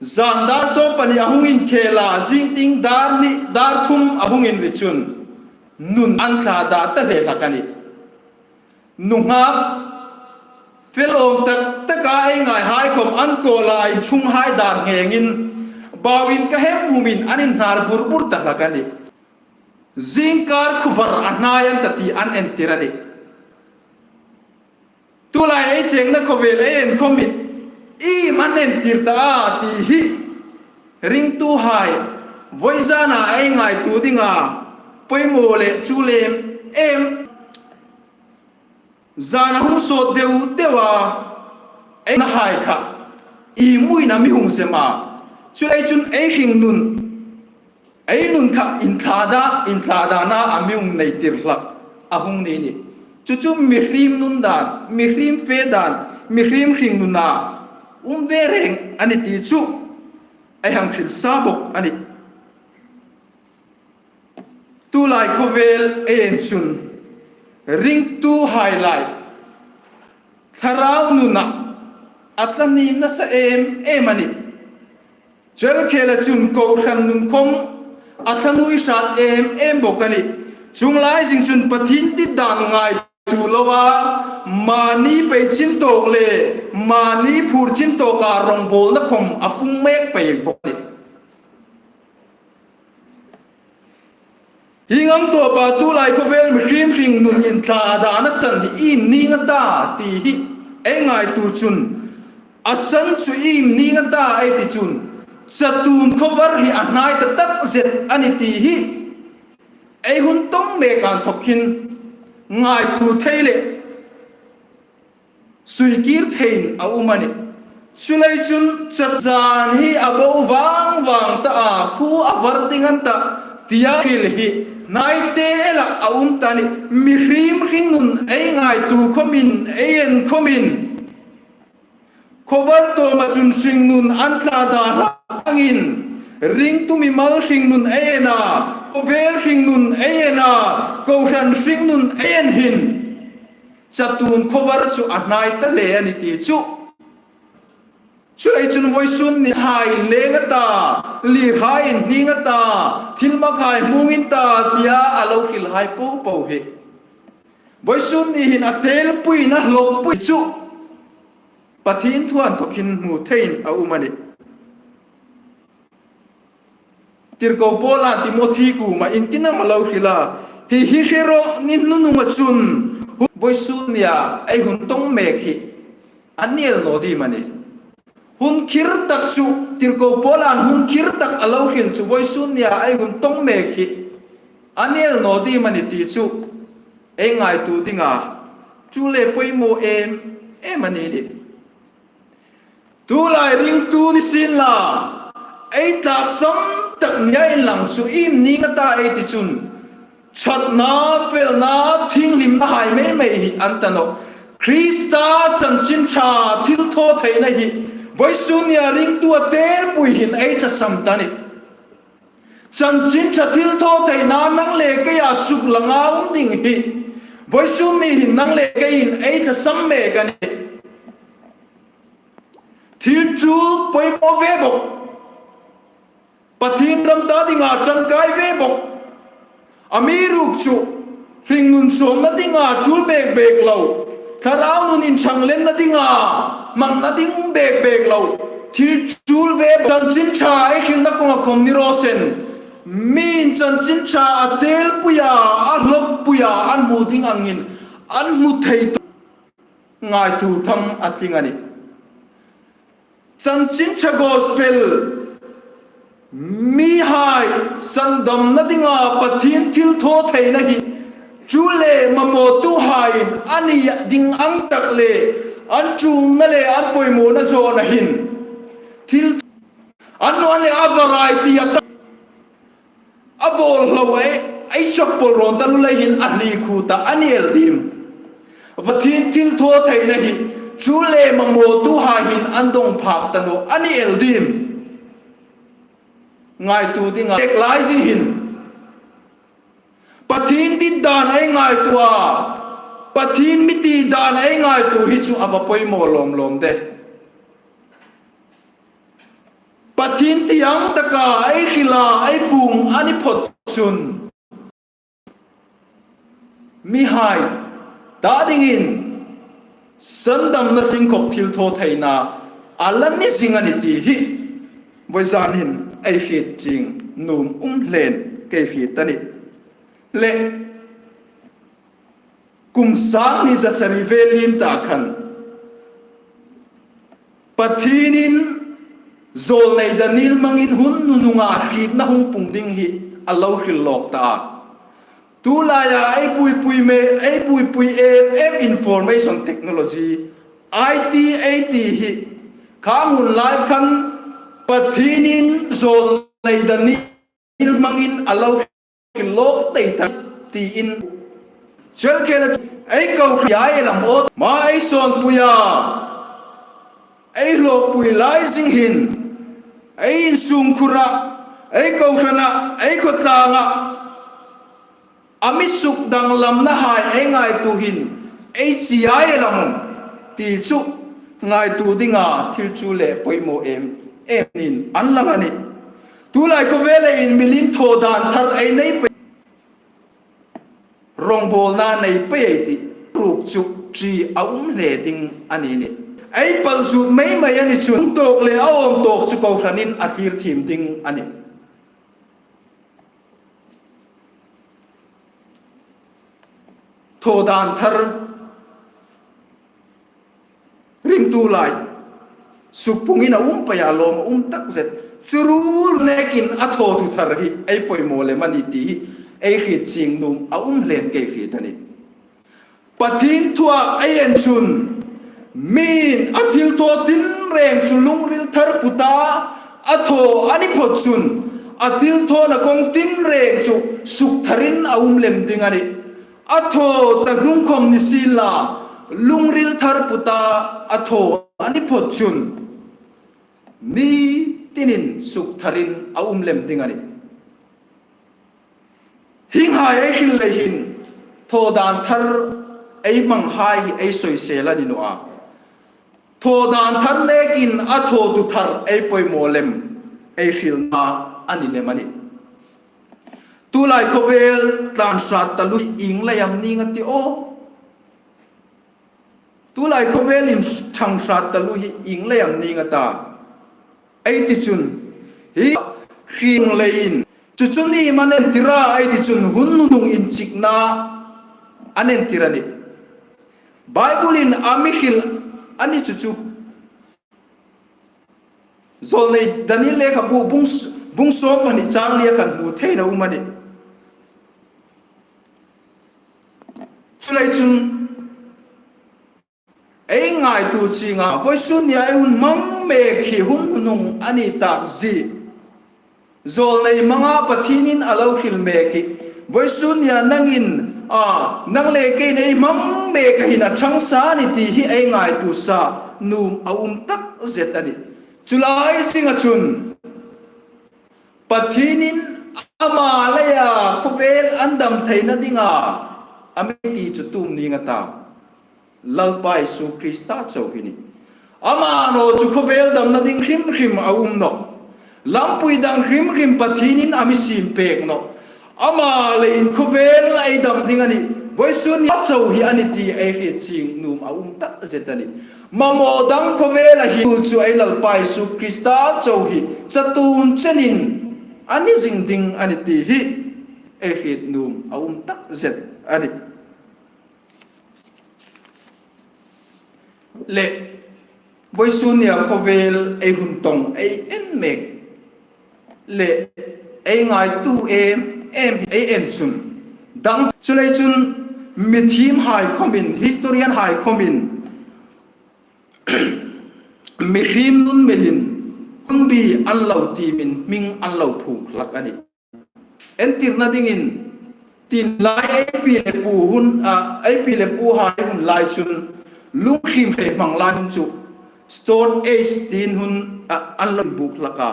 zan dar sawm pahni a hung inkhel a, zing tieng dar hni, dar thum a hung inri chun nun an thla da ta hle hlak a nih. Nunghak fel awm tak taka ei ngaihai khawm an kawla inchunghai dar nghengin bauin ka hem humin an inhnar bur bur ta hlak a nih. Zingkar khuo var a hnai a ni ta ti an entir a nih. Tulai ei chengna khawvel ei en khawmin iem an entir ta a ti hi ringtuhai vawizana ei ngaituo dinga poimaw le chu lem em. Zan a hung sawt deu deu a, ei nahai kha ieng uoin a mi hung sem a? Chuleiin chun ei hringnun, ei nun kha inthla da, inthla dana a mi hung nei tir hlak a hung ni a nih. Chu chu mihriem nun dan, mihriem fe dan, mihriem hringnuna um ve reng a nih ti chu ei hang hril sa bawk a nih. Tulai khawvel ei en chun ringtuhai lai thlarau nuna a tla ni nasa em em a nih. Chu el khela chun kohran nun khawm a tla nuoi hrat em em bawk a nih. Chuong lai zing chun Pathien dit dan ngaituo loa mani pei chin tawk le mani phur chin tawka rawngbawlna khawm a pung mek pei bawk a nih. Hieng ang tawpa tulai khawvel mihriem hringnun inthla dana san hi iem ning a ta ti hi ei ngaituo chun, a san chu iem ning a ta ei ti chun, chatuon khawvar hi a hnai ta tak zet a nih ti hi ei hun tawng mek inthawk hin ngaituo thei le sui kir theiin a um a nih. Chuleiin chun chatzan hi a bo vang vang ta a, khuo a var ding a ni ta tia hril hi hnai te ela a um ta a nih. Mihriem hringnun ei ngaituo khawmin, ei en khawmin khawvar tawma chun hringnun an thla da hlak angin, ringtu mimal hringnun ei en a, khawvel hringnun ei en a, kohran hringnun ei en hin chatuon khawvar chu a hnai ta hle a nih ti chu. Chuleiin chun vawisun nihai leng a ta, lirhai inhning a ta, thilmakhai hmung a ni ta tia a lo hrilhai popo hi vawisun ni hin a telpuina hlawkpui chu Pathien thu inthawk hin hmu theiin a um a nih. Tirko Paula'n Timothy kuoma iengtin am a lo hril a, hi hi hre rawh, ni hnunga chun, vawisun nia ei hun tawng mek hi a ni el naw ding am a nih. Hun khir tak chu, Tirko Paula'n hun khir tak a lo hril chu vawisun nia ei hun tawng mek hi a ni el naw ding am a nih ti chu ei ngaituo dinga chu le poimaw em em a ni a nih. Tulai ringtu ni sienla, ei tlaksam tak nia inlang chu iem ning a ta ei ti chun, Ṭhatna, felna, thienghlimna hai mei mei hi an ta nawh. Krista chanchin ṭha thilthawtheina hi vawisun nia ringtu a telpui hin ei tlasam ta a nih. Chanchin ṭha thilthawtheina nang le keia suklanga um ding hi vawisun ni hin nang le keiin ei tlasam mek a nih. Thil ṭul poimaw ve bawk. Pathien ram ta dinga ṭangkai ve bawk. Amiruokchu, hringnun sawmna dinga ṭul bek bek lo, thlarau nun inṭhanglenna dinga hmangna ding bek bek lo, thil ṭul ve bawk. Chanchin ṭha ei hrilna kawnga khawm ni raw se, mi'n chanchin ṭha a telpui a, a hlawppui a, an hmu ding angin an hmu thei tawh ngaituo tham a tling a nih. Chanchin ṭha gospel mihai sandamna dinga Pathien thilthawtheina hi ṭul le mamawtuhaiin a ni ding ang tak le an ṭulna le an poimawna zawna hin thil an nuan le a variety a tak a bawl hlo ei, ei chawk pawl rawn ta lu lei hin a hlikhu ta a ni el dim. Pathien thilthawtheina hi ṭul le mamawtuhai hin an dawng phak ta naw a ni el dim. Ngaituo dinga tek lai zie hin Pathien dit dan ei ngaituo a, Pathien mi ti dan ei ngaituo hi chu a va poimaw lawm lawm de. Pathien ti ang taka ei hrila ei puong a ni phawt chun mihai ta dingin sandamna tlingkhawp thilthawtheina a la ni zing a nih ti hi vawizan hin ei hriet chieng nuom um hlein ka hriet a nih. Le kum sang hni za sari vel liem ta khan Pathienin zawlnei Daniel hmangin hun nununga hrietna hung pung ding hi a lo hril lawk ta a. Tulaia ei buoipui me, ei buoipui em em information technology, I T, ei ti hi khang hun lai khan Pathienin zawlnei Daniel hmangin a lo hril lawk tei ta tiin. Chel khela ei kohran ei lam awt ma ei sawnpui a, ei hlawkpui lai zing hin ei insung khura, ei kohrana, ei khawtlanga a mi suk danglamna hai ei ngaituo hin ei chi ei lam ti chu ngaituo dinga thil ṭul le poimaw em em niin an lang a nih. Tulai khawvela inmilin thaw dan thar ei nei pei, rawngbawlna nei pei ei ti ruok chu ṭi a um hle ding a ni nih. Ei pal zut mei mei a ni chun tawk le a awm tawk chu kohranin a thlir thiem ding a nih. Thaw dan thar ringtu lai suk pungin a um pei a, lawm a um tak zet. Chu ruol nekin a thawtu thar hi ei poimaw lem a nih ti hi ei hriet chieng nuom a um hlein ka hriet a nih. Pathien thua ei en chun mi'n a thilthaw tinreng chu lungril thar puta a thaw a ni phawt chun a thilthawna kawng tinreng chu suk tharin a um lem ding a nih. A thaw ta hnung khawm ni sienla, lungril thar puta a thaw a ni phawt chun mi tinin suk tharin a um lem ding a nih. Hienghai ei hril lei hin thaw dan thar ei hmanghai hi ei soisel a ni naw a. Thaw dan thar nekin a thawtu thar ei poimaw lem ei hrilna a ni lem a nih. Tulai khawvel tlan hrat taluo hi ieng lai am ning a ti aw? Tulai khawvelin ṭhang hrat taluo hi ieng lai am ning a ta? Ei ti chun hi hring leiin chu chu ni am an entir a, ei ti chun hun nunung inchikna an entir a nih. Bible-in a mi hril a ni chu chu. Zawlnei Daniel lekhabu bung, bung sawm pahni chang lia khan hmu theiin a um a nih. Chuleiin chun ei ngaituo chienga vawisun nia ei hun hmang mek hi hun nunung a ni tak zie. Zawlnei hmanga Pathienin a lo hril mek hi Vawisun nia nangin, a, nang le keiin ei hmang mek a hin a ṭhang sa a nih ti hi ei ngaituo sa nuom a um tak zet a nih. Chu lai zinga chun Pathienin ama leia khawvel an dam theina dinga a mi ti chu tu am ni nga ta? Lalpa Isu Krista chau hi a nih. Ama naw chu khawvel damna ding hrim hrim a um nawh. Lampui dang hrim hrim Pathienin a mi siem pek nawh. Ama leiin khawvel ei dam ding a nih. Vawisun nia chau hi a nih ti ei hriet chieng nuom a um tak zet a nih. Mamaw dang khawvela hin chu ei Lalpa Isu Krista chau hi chatuon chenin a ni zing ding a nih ti hi ei hriet nuom a um tak zet a nih. Le, vawisun nia khawvel ei hun tawng ei en mek le, ei ngaituo em em ei en chun dang chu lei chun mi thiemhai khawmin, historian hai khawmin mihriem nun melin hun bi an lo tiemin hming an lo phuok hlak a nih. Entirna dingin tin lai ei pi le pu hun, a, ei pi le puhai hun lai chun lunghriem hre hmang lai hun chu Stone Age tiin hun, a, an lo inbuk hlak a.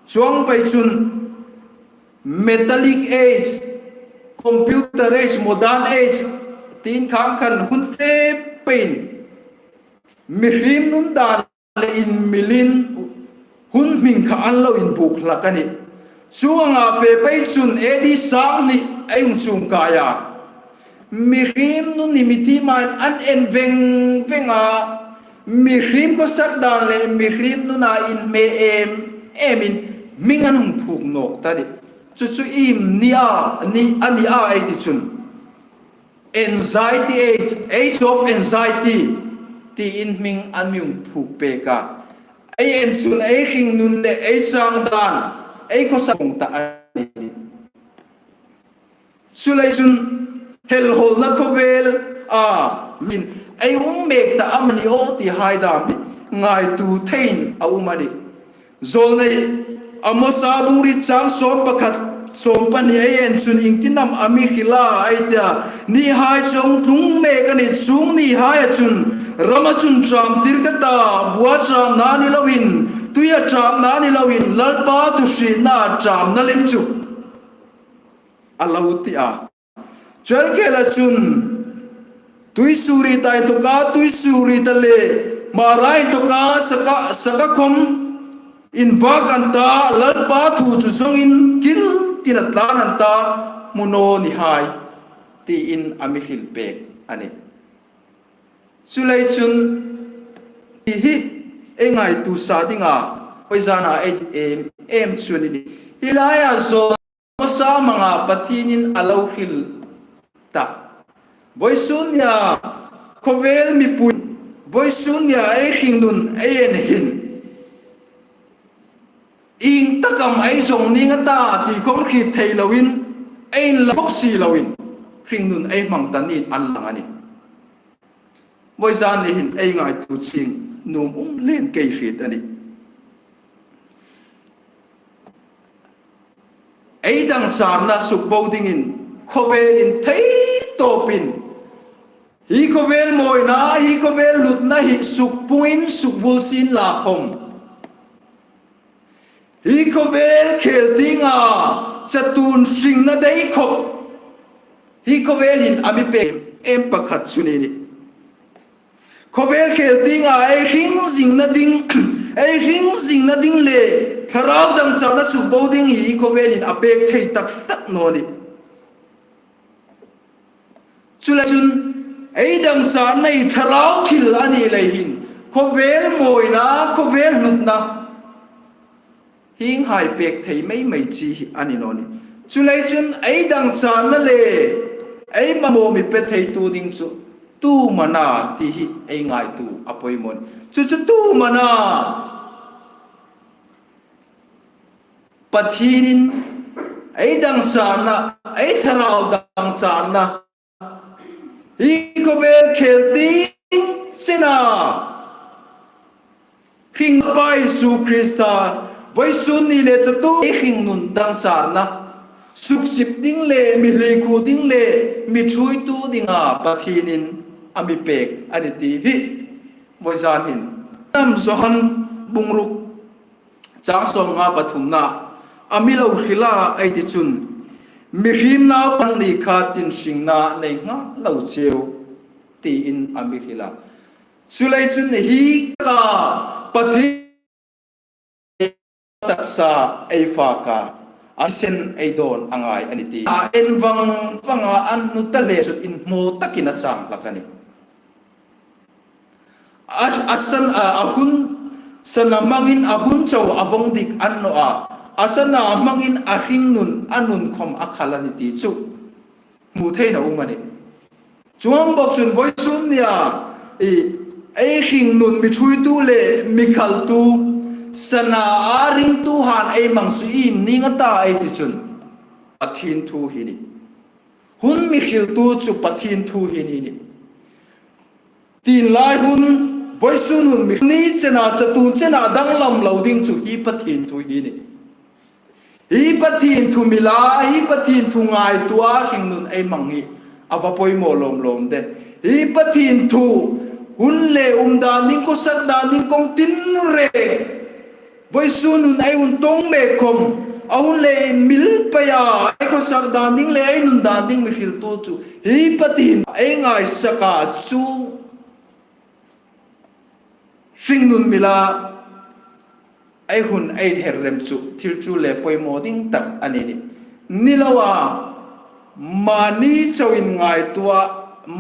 Chuong pei chun Metallic Age, Computer Age, Modern Age tiin khang khan hun fe peiin mihriem nun dan le inmilin hun hming kha an lo inbuk hlak a nih. Chuong anga fe pei chun A D sang hni ei hung chuong kai a. Mihriem nun hi mi thiemhaiin an en veng veng a. Mihriem khawsak dan le mihriem nuna inhme em emin hming an hung phuok nawk ta a nih. Chu chu iem ni a, ni, a ni a ei ti chun Anxiety Age, Age of Anxiety tiin hming an mi hung phuok pek a. Ei en chun ei hringnun le ei chang dan ei khawsak ta a nih. Chu lei chun helhawlna khawvel a, ei um mek ta am a ni aw ti hai dam hi ngaituo theiin a um a nih. Zawlnei Amosa bung riet chang sawm pakhat, sawm pahni ei en chun iengtin am a mi hril a ei ti a, nihai chu a hung tlung mek a nih. Chuong nihaia chun rama chun ṭam tir ka ta, bua ṭamna ni loin, tuia ṭamna ni loin, Lalpa thu hrietna ṭamna lem chu a lo ti a. Chu el khela chun tuisuorieta inthawka tuisuorieta le Mara inthawka saka, saka khawm invak an ta, Lalpa thu chu zawngin kil tina tlan an ta, hmu naw ni hai, tiin a mi hril pek a nih. Chu lei chun hi hi ei ngaituo sa dinga, vawisuna ei ti em em chu a nih. Hi laia zawn Amosa hmanga Pathienin a lo hril ta. Vawisun nia khawvel mipui, vawisun nia ei hringnun ei en hin ieng tak am ei zawng ning a ta ti khawm hriet thei loin, ei inla bawk si loin hringnun ei hmang ta niin an lang a nih. Vawisun ni hin ei ngaituo chieng nuom um leiin ka hriet a nih. Ei dangcharna sukbo dingin khawvelin thei tawpin, hi khawvel mawina, hi khawvel hlutna hi sukpungin sukvul sien la khawm, hi khawvel khel tienga chatuon hringna dei khawp hi khawvel hin a mi pek em pakhat chu a nih. Khawvel khel tienga ei hring zingna ding, ei hring zingna ding le thlarau dangcharna sukbo ding hi khawvelin a pek thei tak tak naw a nih. Chu lei chun ei dangcharna hi thlarau thil a ni lei hin khawvel mawina, khawvel hlutna hienghai pek thei mei mei chi hi a ni naw a nih. Chu lei chun ei dangcharna le ei mamaw mi pe theitu ding chu tu am a na ti hi ei ngaituo a poimaw a nih. Chu chu tu am a na? Pathienin ei dangcharna, ei thlarau dangcharna, hi khawvel khel tieng chena hring pa Isu Krista, vawisun ni le chatuon ei hringnun dangcharna suksip ding le mi hlikhuo ding le mi ṭhuoitu dinga Pathienin a mi pek a ni ti hi vawizan hin. Nam Johan bung ruk chang sawmnga pathumna a mi lo hril a, ei ti chun, mihriem naupa ni kha tin hringna nei nghal lo cheu, tiin a mi hril a. Chuleiin chun hi ka Pathien taksa ei fak a, a sen ei dawn a ngai a ni ti. A en vang vanga an hnu ta le chun inhmaw takin a chang hlak a nih. A, a san, a, a hun sana hmangin a hun chau a vawng dik a ni naw a, a sana hmangin a hringnun a nun khawm a khal a ni ti chu hmu theiin a um a nih. Chuong bawk chun vawisun nia, i, ei hringnun mi ṭhuoitu le mi khaltu, sana a ringtuhai ei hmang chu iem ning a ta ei ti chun Pathien thu hi a nih. Hun mi hriltu chu Pathien thu hi a nih. Tienlai hun, vawisun hun mi ni chena, chatuon chena danglam lo ding chu hi Pathien thu hi a nih. Hi Pathien thu mi la, hi Pathien thu ngaituo a hringnun ei hmang hi a va poimaw lawm lawm de. Hi Pathien thu hun le um dan ding, khawsak dan ding kawng tin reng, vawisun hun ei hun tawng mek khawm, a hun le mil peia ei khawsak dan ding le ei nun dan ding mi hriltu chu hi Pathien ei ngaisak a, chu hringnun mi la, ei hun ei inher rem chu thil chu le poimaw ding tak a ni a nih. Ni loa, mani chauin ngaituo a,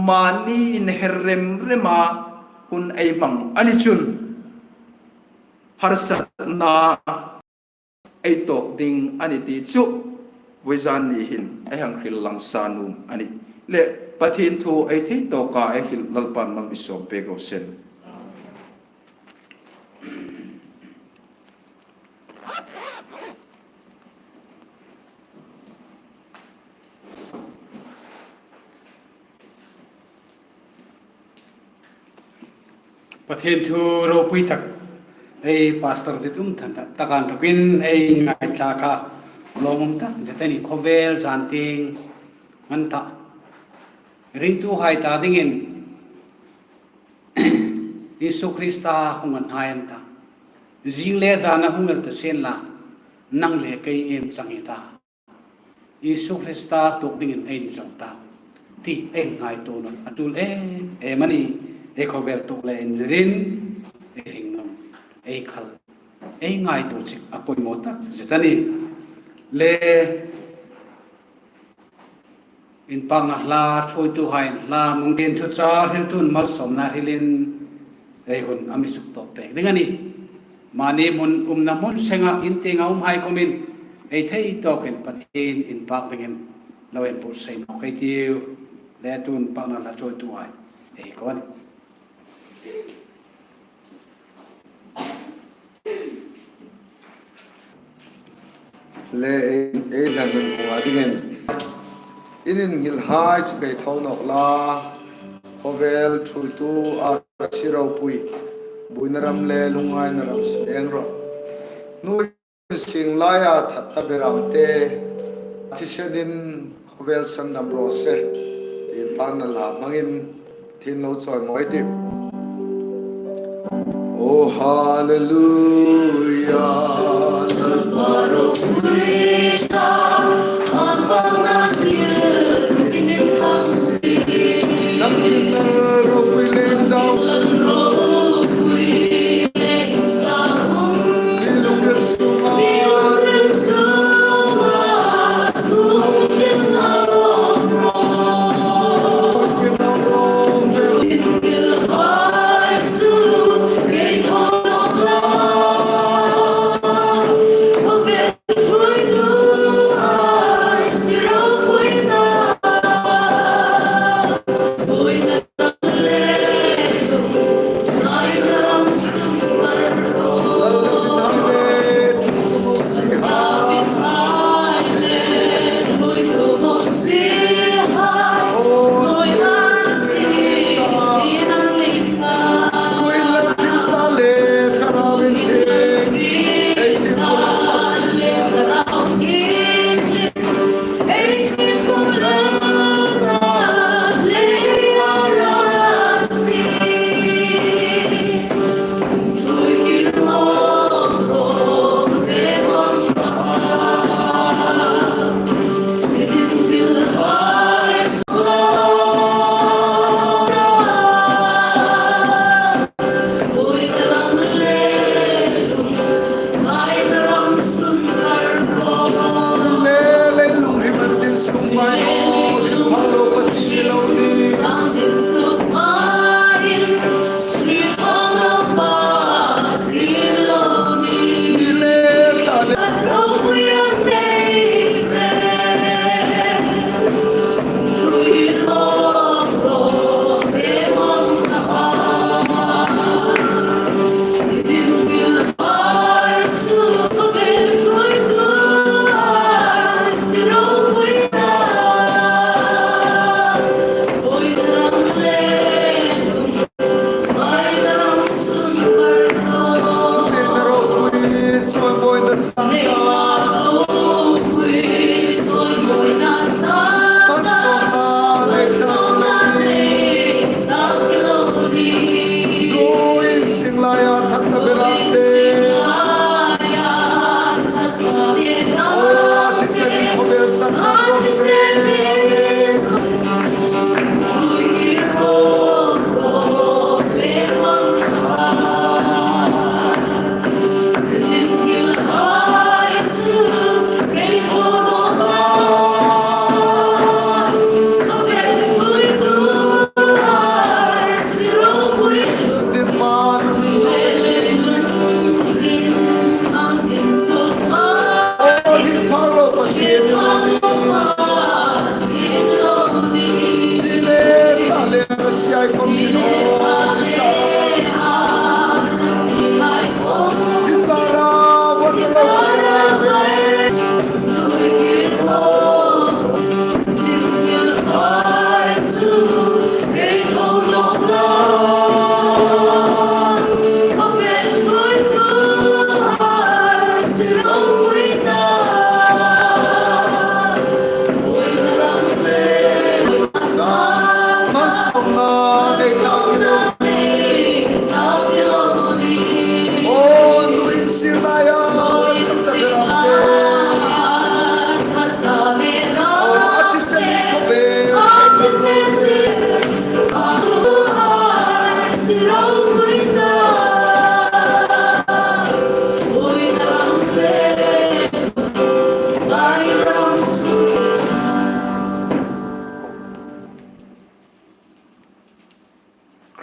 mani inher rem rema hun ei hmang a ni chun harsatna ei tawk ding a ni ti chu vawizan ni hin ei hang hril lang sa nuom a nih. Le Pathien thu ei thei tawka ei hril Lalpan mal mi sawm pek raw se. Pathien thu ropui tak, ei pastor dit um than tak, takan thukin ei ngaithlak a, lawmum tak zet a nih. Khawvel zan tieng an ta, ringtuhai ta dingin Isu Krista hung an hai an ta. Zing le zana hung el ta sien la, nang le kei iem chang i ta. Isu Krista tuok dingin ei inzawm ta, ti ei ngaituo nawh. A tul em em a nih, ei khawvel tuok le inzirin, ei hringnun, ei khal, ei ngaituo chik a poimaw tak zet a nih. Le inpakna hla ṭhuoituhai hla mungtin thuchah hriltun malsawmna hrilin ei hun a mi suk tawp pek ding a nih. Mani hmun umna hmun senga in tienga umhai khawmin ei thei tawkin Pathien inpak dingin lo inbuotsai nawk ei tiu. Le tu inpakna hla ṭhuoituhai ei ko a nih. Le ei, ei hlan nun hung a dingin. In inhilhai chu kei tho nawk la, khawvel ṭhuoitu a si ropui, buoina ram le lungngaina ram si deng rawh. Hnuoi sing laia that ta berâmte, thisenin khawvel sandam raw se, inpakna hla hmangin Pathien lo chawimawi ei tih. Oh, hallelujah.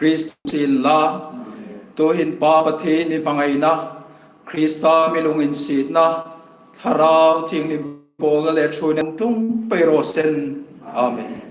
Krista sin la, tuhin Pa Pathien mi hmangaina, Krista mi lunginsietna, Thlarau Thienghlim pawlna le ṭhuoina tlung pei raw seh. Amen.